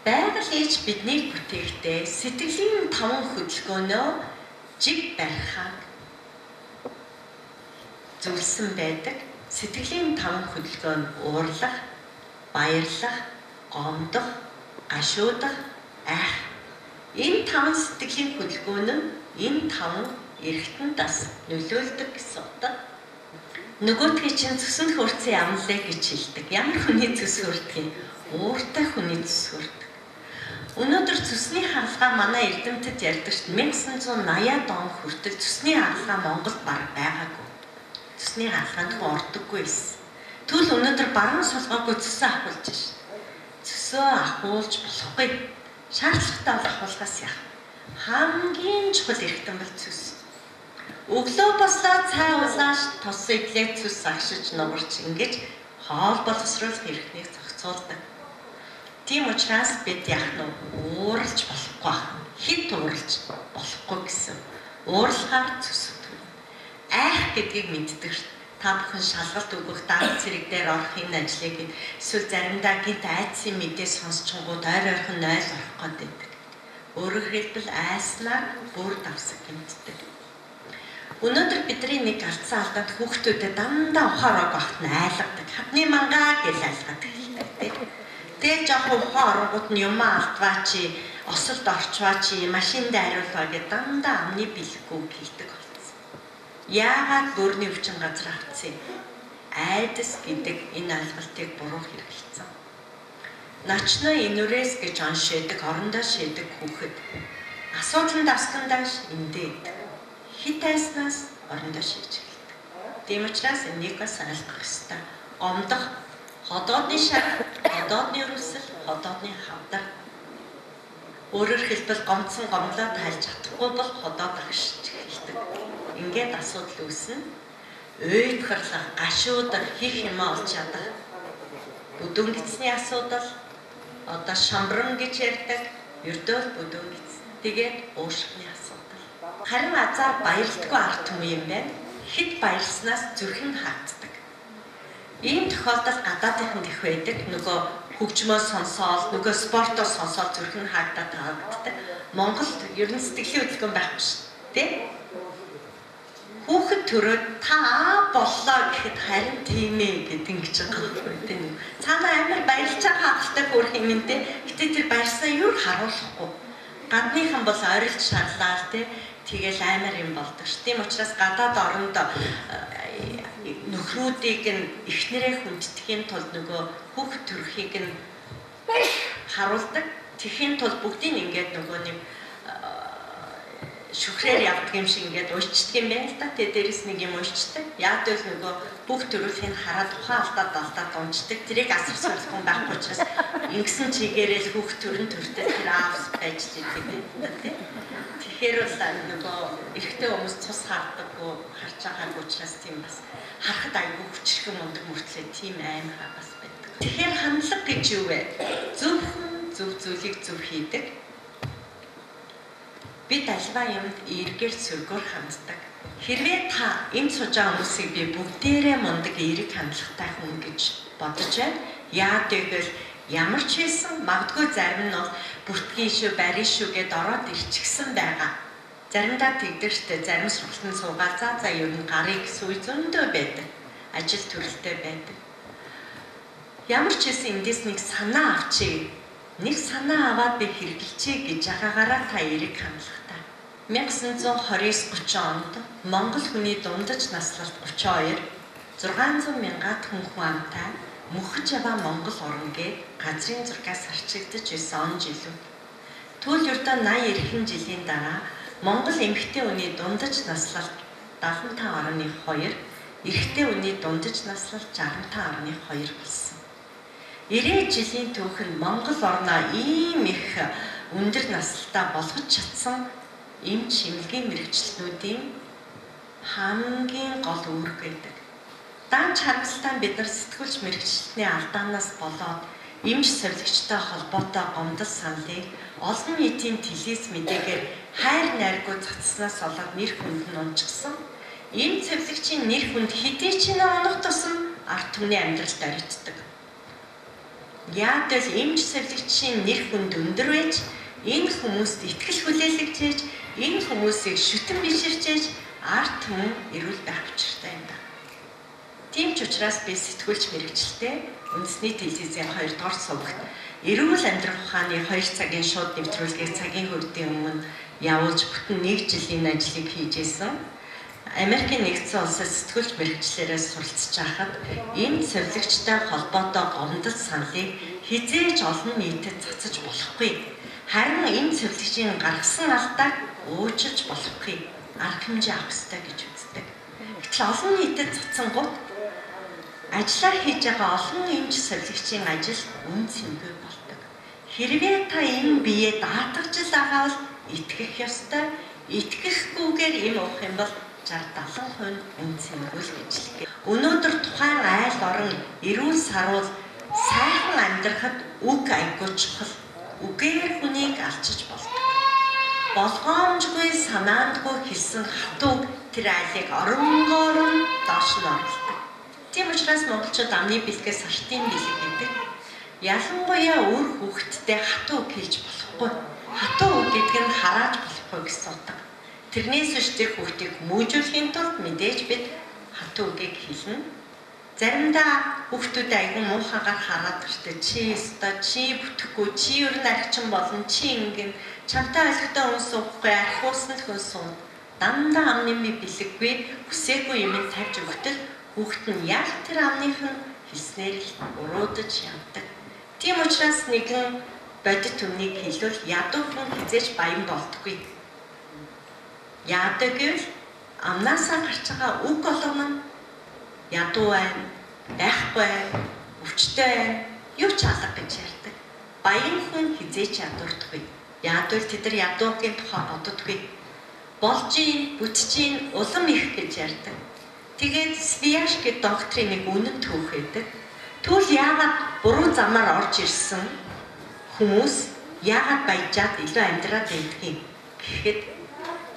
S3: байгаль ээж биднийг бүтээхдээ сэтгэлийн таван хөдөлгөөнөө жиг барихаа зөвлөсөн байдаг. Сэтгэлийн таван хөдөлгөөн нь уурлах, баярлах, гомдох, гашуудах, айх. Энэ таван сэтгэлийн хөдөлгөөн нь энэ таван эргэтэн бас нөлөөлдөг гэсэн утга. Нөгөөдхий чинь цөсөнд хөөрцөн ямлаа гэж хэлдэг. Ямар хүний цөс хөөрдөг юм? Ууртай хүний цөс хөөрдөг. Өнөөдөр цөсний хаалгаа манай эрдэмтэд ярьдаг шүү дээ. 1980-ад он хүртэл цөсний хаалгаа Монголд бараг байгаагүй. Цөсний хаалгаанд хүн ордоггүй байсан. Тэгвэл өнөөдөр баруун сулгаагүй цөсөө ахуулж шээ. Цөсөө ахуулж болохгүй. Шаардлагатай бол ахуулахаас яах. Хамгийн чухал эргэтэн бол цөс. Өглөө бослоо цай уулааш тус идлээ цөс агшиж нугарч ингэж хоол боловсруулах эрхтнийг зохицуулдаг. Тийм учраас бид яах нь ууралж болохгүй байх. Хэд ууралж болохгүй гэсэн. Уурлахаар цөс өтгөнө. Айх гэдгийг мэддэг шүү. Та бүхэн шалгалт өгөх даанц зэрэг дээр орох энэ ажлыг эсвэл заримдаа гинт айдсын мэдээ сонсчингууд ойр ойрхон 0 орох гээд байдаг. Өөрөөр хэлбэл айснаар бүр давсаг гэмтдэг. Өнөөдөр бидний нэг алдсан алдаанд хүүхдүүдэд дандаа ухаар ог багт нь айлгадаг. Хадны мангаа гэж айлгаад хэлдэг тийм. Тэгээ жоохон ухаан оронгууд нь юмаа алдваа чи, осолд орчваа чи, машинд ариулваа гэж дандаа амны бэлэггүй хэлдэг болсон. Яагаад бөөрийн өвчин газар авцсан юм? Айдас гэдэг энэ ойлголтыг буруу хэрэглэсэн. Ночной энурез гэж он шийдэг, орондоо шийдэг хүүхэд асуудал нь давсгандаа эндээ. Хит айснаас орондоо шийдэж эхэлдэг. Тийм учраас энийг бас ойлгох ёстой. Гомдох, ходоодны шар, ходоодны өрөвсөл, ходоодны хавдар. Өөрөөр хэлбэл гомдсон гомдлоо тайлж чадахгүй бол ходоод агшиж эхэлдэг. Ингээд асуудал үүснэ. Уйдгарлах, гашуудах, хийх юмаа олж чадах. Бүдүүн гидсний асуудал, одоо шамбран гэж ярьдаг, ердөө л бүдүүн гидс. Тэгээд уушгины асуудал. Харин азар баярлдаггүй ард түмэн юм байна. Хэд баярлснаас зүрх нь хаагддаг. Ийм тохиолдолд гадаадынханд их байдаг. Нөгөө хөгжмөө сонсоол, нөгөө спортоо сонсоол зүрх нь хаагдаад таагддаг. Монголд ер нь сэтгэлийн хөдөлгөөн байхгүй шүү дээ. Хүүхэд төрөөд та боллоо гэхэд харин тийм ээ гэдэг ингэж байгаа байхгүй тийм. Цаана амар баярлж байгаа хангалттай хөөрх юм энэ. Гэтэ тэр баярсаа юу харуулахгүй. Гадныхан бол орилж шарлаа тий. Тэгэл амар юм болдог ш. Тийм учраас гадаад оронд нөхрүүдийг нь эхнэрээ хүндэтгэхийн тулд нөгөө хүүхэд төрөхийг нь харуулдаг. Тэхийн тулд бүгдийг ингээд нөгөө нэг шүхрээр явдаг юм шиг ингээд уйчдаг юм байна л да. Тэгээ дээрэс нэг юм уйчдаг. Яг л нөгөө бүх төрөлхийг хараад ухаан алдаад алдаад унцдаг. Тэрийг асар суралцсан байхгүй учраас ингэсэн чигээрээ л хүүхд төрөн төртэй тэр аавс байж идэг юм да тий. Тэгэхээр бол нөгөө эрэгтэй хүмүүс цус хардаггүй харж байгаагүй учраас тийм бас харахад айгүй хүчрхэн мундаг мөртлөө тийм аймхаа бас байдаг. Тэгэхээр хандлага гэж юу вэ? Зөвхөн зөв зүйлийг зөв хийдэг. Бид альва юмд эергээр сөргөөр ханддаг. Хэрвээ та энд сууж байгаа хүмүүсийг би бүгдээрээ мундаг эерэг хандлагатай хүн гэж бодож байна. Яа гэвэл ямар ч байсан магадгүй зарим нь бол бүртгэн шүү, барин шүү гэд ороод ирчихсэн байгаа. Заримдаа тэгдэг штэ, зарим сургалтанд суугаад за ер нь гарыг гэсэн үе зөндөө байдаг. Ажил төрөлтэй байдаг. Ямар ч байсан эндээс нэг санаа авчиг. Нэг санаа аваад би хэрэглэчээ гэж байгаагаараа та эерэг хандлагатай. 1929-30 онд Монгол хүний дундаж наслалт 32, 600 мянгат хүн амтай мөхөж яваа Монгол орн гээд газрын зургаас арчигдаж байсан он жилүүд. Түүл ердөө 80 эрхэн жилийн дараа Монгол эмэгтэй хүний дундаж наслалт 75.2, эрэгтэй хүний дундаж наслалт 65.2 болсон. 90 жилийн түүх нь Монгол орноо ийм их өндөр наслалтаа болгож чадсан эмч эмнэлгийн мэргэжилтнүүдийн хамгийн гол үүрэг байдаг. Даанч харамсалтай нь бид нар сэтгүүлч мэргэжилтний алдаанаас болоод эмч совилогчтой холбоотой гомдол саналыг олон нийтийн телевиз мэдээгээр хайр найргүй цацснаас болоод нэр хүнд нь унчихсан. Эмч совилогчийн нэр хүнд хэдий ч унах тусам ард түмний амьдралд оритдог. Яагаад эмч совилогчийн нэр хүнд өндөр байж энэ хүмүүст итгэл хүлээлгэж, энэ хүмүүсийг шүтэн биширчээж ард түмэн эрүүл байх учиртай юм байна. Тийм ч учраас би сэтгүүлч мэргэжилтэй үндэсний телевизийн 2 дугаар сувагт эрүүл амьдрах ухааны 2 цагийн шууд нэвтрүүлгийг цагийн хөвдийн өмнө явуулж бүтэн 1 жилийн ажлыг хийж исэн. Америкийн нэгдсэн улсад сэтгүүлч мэргэжлээрээ суралцж байхад эмч совилогчтой холбоотой гомдол саналыг хэзээ ч олон нийтэд цацаж болохгүй. Харин эмч совилогчийн гаргасан алдааг уучлж болохгүй. Арга хэмжээ авах ёстой гэж үздэг. Гэтэл олон нийтэд цацсангууд ажлаа хийж байгаа олон эмч совилогчийн ажил үн цэнгүй болдог. Хэрвээ та энэ биеэ даатгаж л байгаа бол итгэх ёстой. Итгэхгүйгээр эм уух юм бол 60-70% үн цэнгүй л гэж хэлдэг. Өнөөдөр тухайн айл орон эрүүл саруул сайхан амьдрахад үг айгүй чухал. Үгээр хүнийг алчиж болдог. Болгоомжгүй санаандгүй хэлсэн хатуу тэр айлыг оронгоор нь доош нь оруулдаг. Тийм учраас монголчууд амны бэлгээс артын бэлэг гэдэг. Ялангуяа үр хүүхэдтэй хатуу үг хэлж болохгүй. Хатуу үг гэдэг нь харааж болохгүй гэсэн утга. Тэрнээс биш тэр хүүхдийг хүмүүжүүлэхийн тулд мэдээж бид хатуу үгийг хэлнэ. Заримдаа хүүхдүүдэд айгүй муухайгаар хараад иртээ. Чи өстой, чи бүтэхгүй, чи ер нь архичин болно, чи ингэн чамтай ойлгохтой хүн суухгүй, архиусан л хүн суун. Дандаа амны бэлэггүй, хүсээгүй юм тавьж өгтөл хүүхэд нь яг тэр амных нь хэлснээр л уруудаж явдаг. Тийм учраас нэгэн бодит үннийг хэлвэл ядуу хүн хэзээ ч баян болдоггүй. Яадаг гэвэл амнаасаа гарч байгаа үг болгоно нь ядуу байна, байхгүй байна, өвчтэй байна, юу ч алга гэж ярьдаг. Баян хүн хэзээ ч ядуурдаггүй. Яадвал тэд нар ядуугийн тухай боддоггүй. Болж ийн, бүтэж ийн, улам их гэж ярьдаг. Тэгээд Свияш гэдэг докторийн нэг үнэн түүх байдаг. Тэгвэл яагаад буруу замаар орж ирсэн хүмүүс яагаад баяжаад илүү амьдраад байдгийг гэхэд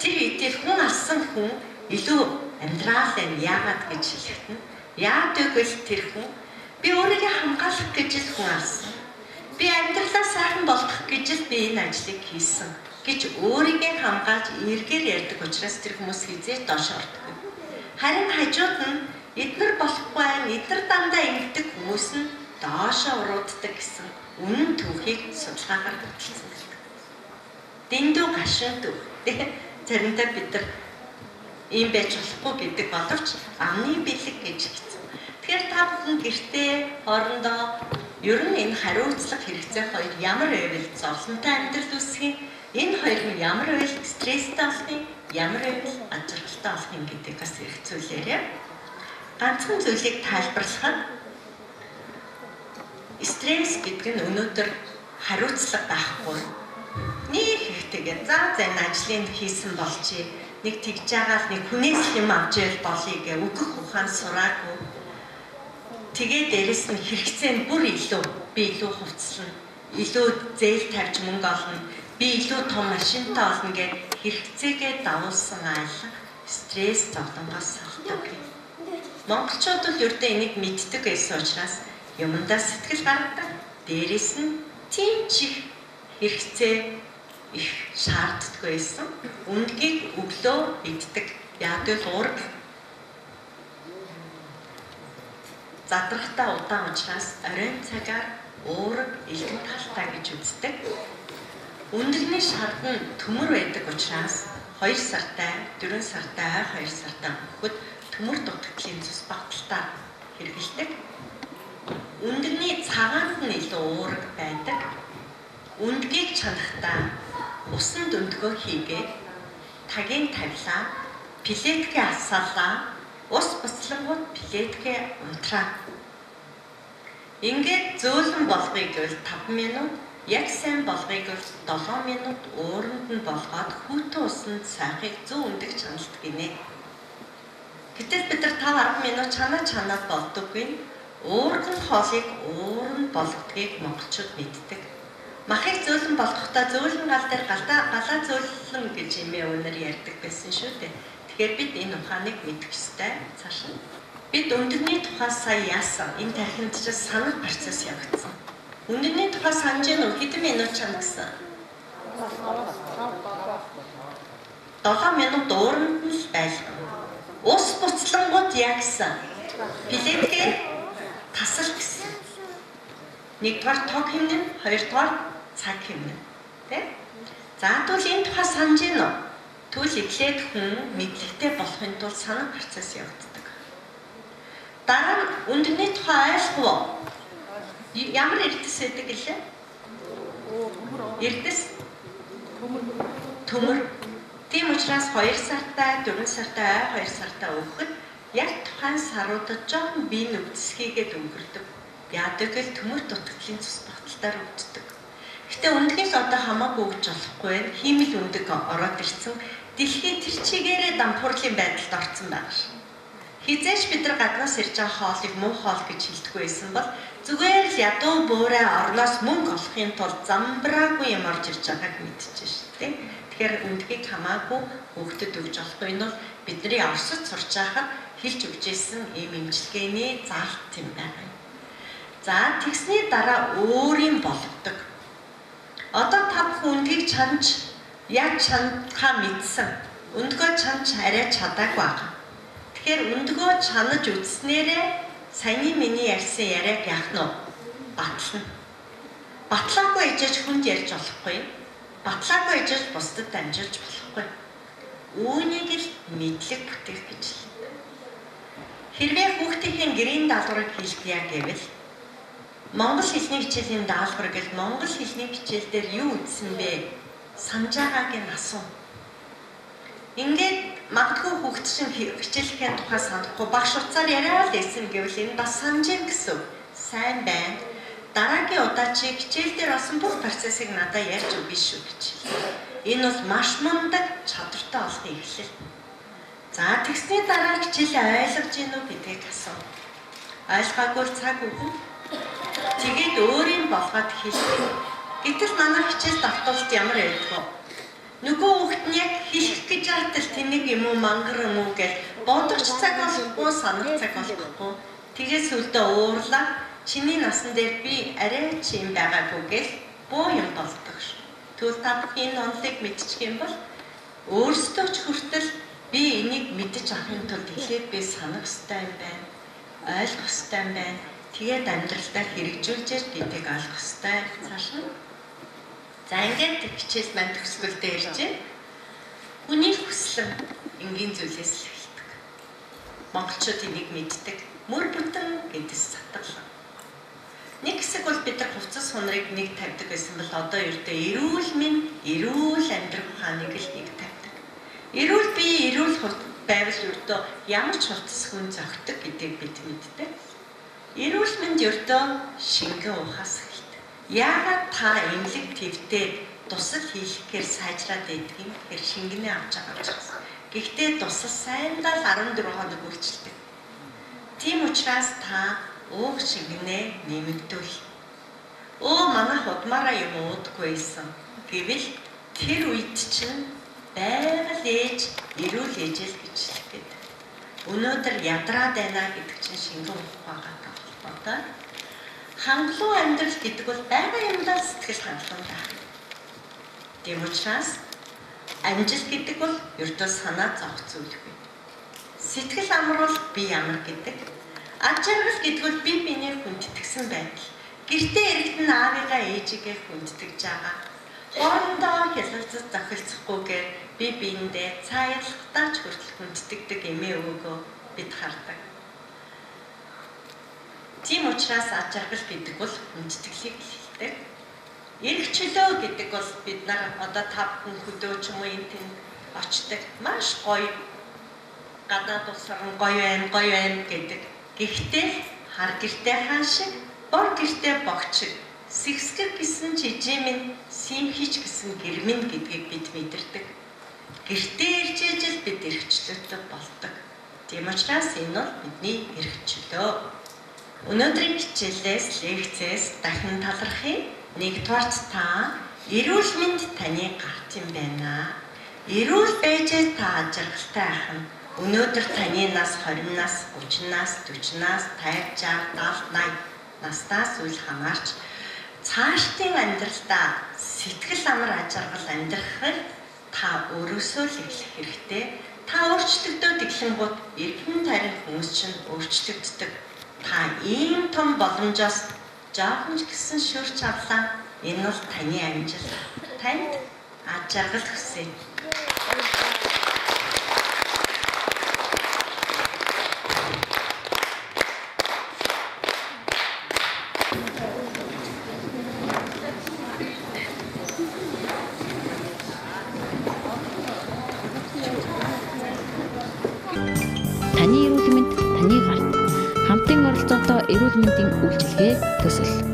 S3: тэр үедээ хүн алсан хүн илүү амьдрал байна яагаад гэж хэлэхэд нь яад гэвэл тэр хүн би өөрийгөө хамгаалах гэж л хүн алсан. Би амьдралаа сайхан болгох гэж л би энэ ажлыг хийсэн гэж өөрийгөө хамгаалж эргээр ярьдаг учраас тэр хүмүүс хэзээ доош ордоггүй. Харин хажууд нь эднэр болохгүй байна, эднэр дандаа ингэдэг хүмүүс нь доошоо урууддаг гэсэн үнэн түүхийг судалгаагаар хөтөлсөн байдаг. Дэндүү гашуун түүх. Заримдаа бид нар ийм байж болохгүй гэдэг боловч амны бэлэг гэж хэлсэн. Тэгэхээр та бүхэн гэртээ хоорондоо ер нь энэ хариуцлага хэрэгцээ хоёр ямар байвал зовлонтой амьдрал үүсгэх юм, энэ хоёр нь ямар байвал стресстэй болох юм, ямар байвал аз жаргалтай болох юм гэдгийг бас хэрэгцүүлээрэй. Ганцхан зүйлийг тайлбарлахад стресс гэдэг нь өнөөдөр хариуцлага байхгүй. Нэг ихтэйгээ за энэ ажлыг хийсэн болчих. Нэг тэгж байгаа л нэг хүнээс л юм авч ял болъё гэ өгөх ухаан сураагүй. Тэгээ дээрэс нь хэрэгцээ нь бүр илүү би илүү хувцлана. Илүү зээл тавьж мөнгө олно. Би илүү том машинтай олно гэд Хэрэгцээгээ давуулсан аялга стресс зовлонгоос салдаг. Монголчууд бол ердөө энийг мэддэг байсан учраас юмдаа сэтгэл гаргадаг. Дээрээс нь тийм ч их хэрэгцээ их шаарддаг байсан. Үндгийг өглөө иддэг. Яг л уураг задрахтаа удаан учраас оройн цагаар уураг элгэн талтай гэж үздэг. Өндөгний шард нь төмөр байдаг учраас 2 сартай, 4 сартай, 2 сартай хөхөд төмөр дутагдлын цус багталтаар хэрэглэдэг. Өндөгний цагаанд нь илүү уураг байдаг. Өндгийг чанахдаа усанд өндгөө хийгээд тагийн тавилаа, пилеткээ асаалаа, ус буцлангууд пилеткээ унтраа. Ингээд зөөлөн болгоё гэвэл 5 минут, яг сайн болгоё гэвэл 7 минут ууранд нь болгоод хүйтэн усанд сайхыг зөв өндөг чаналт гинэ. Гэтэл бид нар 5-10 минут чанаад болдоггүй. Уурган хоолыг ууранд болгодгийг монголчууд мэддэг. Махыг зөөлөн болгохдоо зөөлөн гал дээр галаа зөөлөн гэж эмээ өнөр ярьдаг байсан шүү дээ. Тэгэхээр бид энэ ухааныг мэдэх ёстой. Цааш нь бид өндөгний тухай сая яасан? Энэ тархинд ч санах процесс явагдсан. Өндөгний тухай санаж гэнэ үү? Хэдэн минут чана гэсэн? 7 минут ууранд нь л байлгана. Ус буцлангууд яа гэсэн? Пилеткээ тасал гэсэн. Нэгдүгээр тог хэмнэн, хоёрдугаар цаг хэмнэн. Тэ? За тэгвэл энэ тухай санаж гэнэ үү? Тэгвэл эхлээд хүн мэдлэгтэй болохын тулд санах процесс явагддаг. Дараа нь өндөгний тухай ойлгох уу? Ямар эрдэс байдаг гэлээ? Эрдэс төмөр. Тийм учраас 2 сартай, 4 сартай, 2 сартай өгөхөд яг тухайн саруудад жоохон бие нүгдсхийгээд өнгөрдөг. Яадаг л төмөр дутагдлын цус багталтаар өвддөг. Гэтэ өндгээс одоо хамаагүй өгч болохгүй байна. Хиймэл өндөг ороод ирсэн. Дэлхий тэр чигээрээ дампуурлын байдалд орсон байгаа ш. Хизээч бид нар гаднаас ирж байгаа хоолыг муу хоол гэж хэлдэггүй байсан бол зүгээр л ядуу буурай орноос мөнгө олохын тулд замбраагүй юм орж ирж байгааг мэдчихэж шүү дээ. Тэгэхээр өндгийг хамаагүй хүүхдэд өгч болохгүй нь бол бидний Оросд сурч байхад хэлж өгч ирсэн ийм эмчилгээний заалт юм байна. За тэгсний дараа өөрийн болгодог. Одоо та бүхэн өндгийг чанж яг чанахаа мэдсэн. Өндгөө чанж арай чадаагүй байгаа. Тэгэхээр өндгөө чанаж үзснээрээ саяны миний ярьсан яриаг яах нь вэ? Батлна. Батлаагүй ээжэж хүнд ярьж болохгүй. Батлаагүй ээжэж бусдад дамжуулж болохгүй. Үүнийг л мэдлэг бүтээх гэж хэлдэг. Хэрвээ хүүхдийн гэрийн даалгаврыг хийлгэе гэвэл Монгол хэлний хичээлийн даалгавар гэл Монгол хэлний хичээл дээр юу үзсэн бэ? Санаж байгааг нь асуу. Ингээд магадгүй хүүхд чинь хичээлхийн тухай санахгүй багш уцаар яриад байсан гэвэл энэ бас санаж гин гэсэн. Сайн байна. Дараагийн удаа чи хичээл дээр болсон бүх процессыг надад ярьж өгнө шүү гэж. Энэ бол маш мундаг чадвартай болохын эхлэл. За тэгсний дараа хичээлээ ойлгож гин үү гэдгийг асуу. Ойлгоогүй цаг өгнө. Тэгээд өөрийн болгоод хэлдэг. Гэтэл манай хичээл давтуулт ямар байдаг вэ? Нөгөө хүүхэд нь яг хэлэх гэж байтал тэнэг юм уу, мангар юм уу гэж бодогч цаг болохгүй, санах цаг болохгүй. Тэгээд сүлдээ уурлаа. Чиний насан дээр би арай ч юм байгаагүй гэл буу юм болдог ш. Тэгвэл та бүхэн энэ онолыг мэдчих юм бол өөрсдөө ч хүртэл би энийг мэдэж авахын тулд эхлээд би санах ёстой юм байна. Ойлгох ёстой юм байна. Тэгээд амьдралдаа хэрэгжүүлж гэдгийг ойлгох ёстой. Цааш нь. За ингээд хичээл маань төгсгөлдөө ирж байна. Хүний хүслэн энгийн зүйлээс л эхэлдэг. Монголчууд энийг мэддэг. Мөр бүтэн гэдэс сатгалан. Нэг хэсэг бол бид нар хувцас хунрыг нэг тавьдаг байсан бол одоо ердөө эрүүл мэнд, эрүүл амьдрах ухааныг л нэг тавьдаг. Эрүүл бие, эрүүл хувц байвал ердөө ямар ч хувцас хүн зохидог гэдгийг бид мэддэг. Эрүүл мэнд ердөө шингэн уухаас эхэлдэг. Яагаад та эмнэлэг твдээд дусал хийхээр сайжраад байдаг юм гэхээр шингэнээ авч байгаа учраас. Гэхдээ дусал сайндаа л 14 хоног үйлчилдэг. Тийм учраас та уух шингэнээ нэмэгдүүл. Өө манайх удмаараа юм уудаггүй байсан. Гэвэл тэр үед чинь Байгаль ээж, эрүүл ээж л гэж хэлэх гээд. Өнөөдөр ядраад байна гэдэг чинь шингэн ухаагаа холбоотой. Хангалуун амьдрал гэдэг бол байгаа юмдаа сэтгэл хангалуун байх. Тийм учраас амжилт гэдэг бол ердөө санаа зовх зүйлгүй. Сэтгэл амар бол би ямар гэдэг. Аж аргал гэдэг бол би биенээ хүндэтгсэн байдал. Гэртээ иргэдэн аавыгаа ээжигээ хүндэтгэж байгаа. Хоорондоо хялалцаж зохилцохгүйгээр би биендээ цааялахдаа ч хүртэл хүндэтгдэг эмээ өвөөгөө бид хардаг. Тийм учраас аж аргал гэдэг бол хүндэтгэлийг хэлдэг. Эрх чөлөө гэдэг бол бид нар одоо та бүхэн хөдөө ч юм уу энэ тэнд очдог. Маш гоё гадаад улс орон гоё байна, гоё байна гэдэг. Гэхдээ хар гэртээ хаан шиг, бор гэртээ богч шиг, сэгсгэр гэсэн чижээ минь, симхич гэсэн гэрмэн гэдгийг бид мэдэрдэг. Гэртээ ирж ижил бид эрх чөлөөтэй болдог. Тийм учраас энэ бол бидний эрх чөлөө. Өнөөдрийн хичээлээс, лекцээс дахин талархъя. Нэгдүгээрт та эрүүл мэнд таны гарт юм байна. Эрүүл байж та аж аргалтай ах нь. Өнөөдөр таны нас 20 нас, 30 нас, 40 нас, 50, 60, 70, 80 наснаас үл хамаарч цаашдын амьдралдаа сэтгэл амар аж аргал амьдрахад та өөрөөсөө л эхлэх хэрэгтэй. Та өөрчлөгдөөд эхлэнгүүт эргэн тойрон хүмүүс чинь өөрчлөгддөг. Та ийм том боломжоос жоохон ч гэсэн шүрч авлаа. Энэ бол таны амжилт. Танд аж аргал хүсье.
S1: Таны эрүүл мэнд, таны гарт. Хамтын оролцоотой эрүүл мэндийн үйлчилгээ төсөл.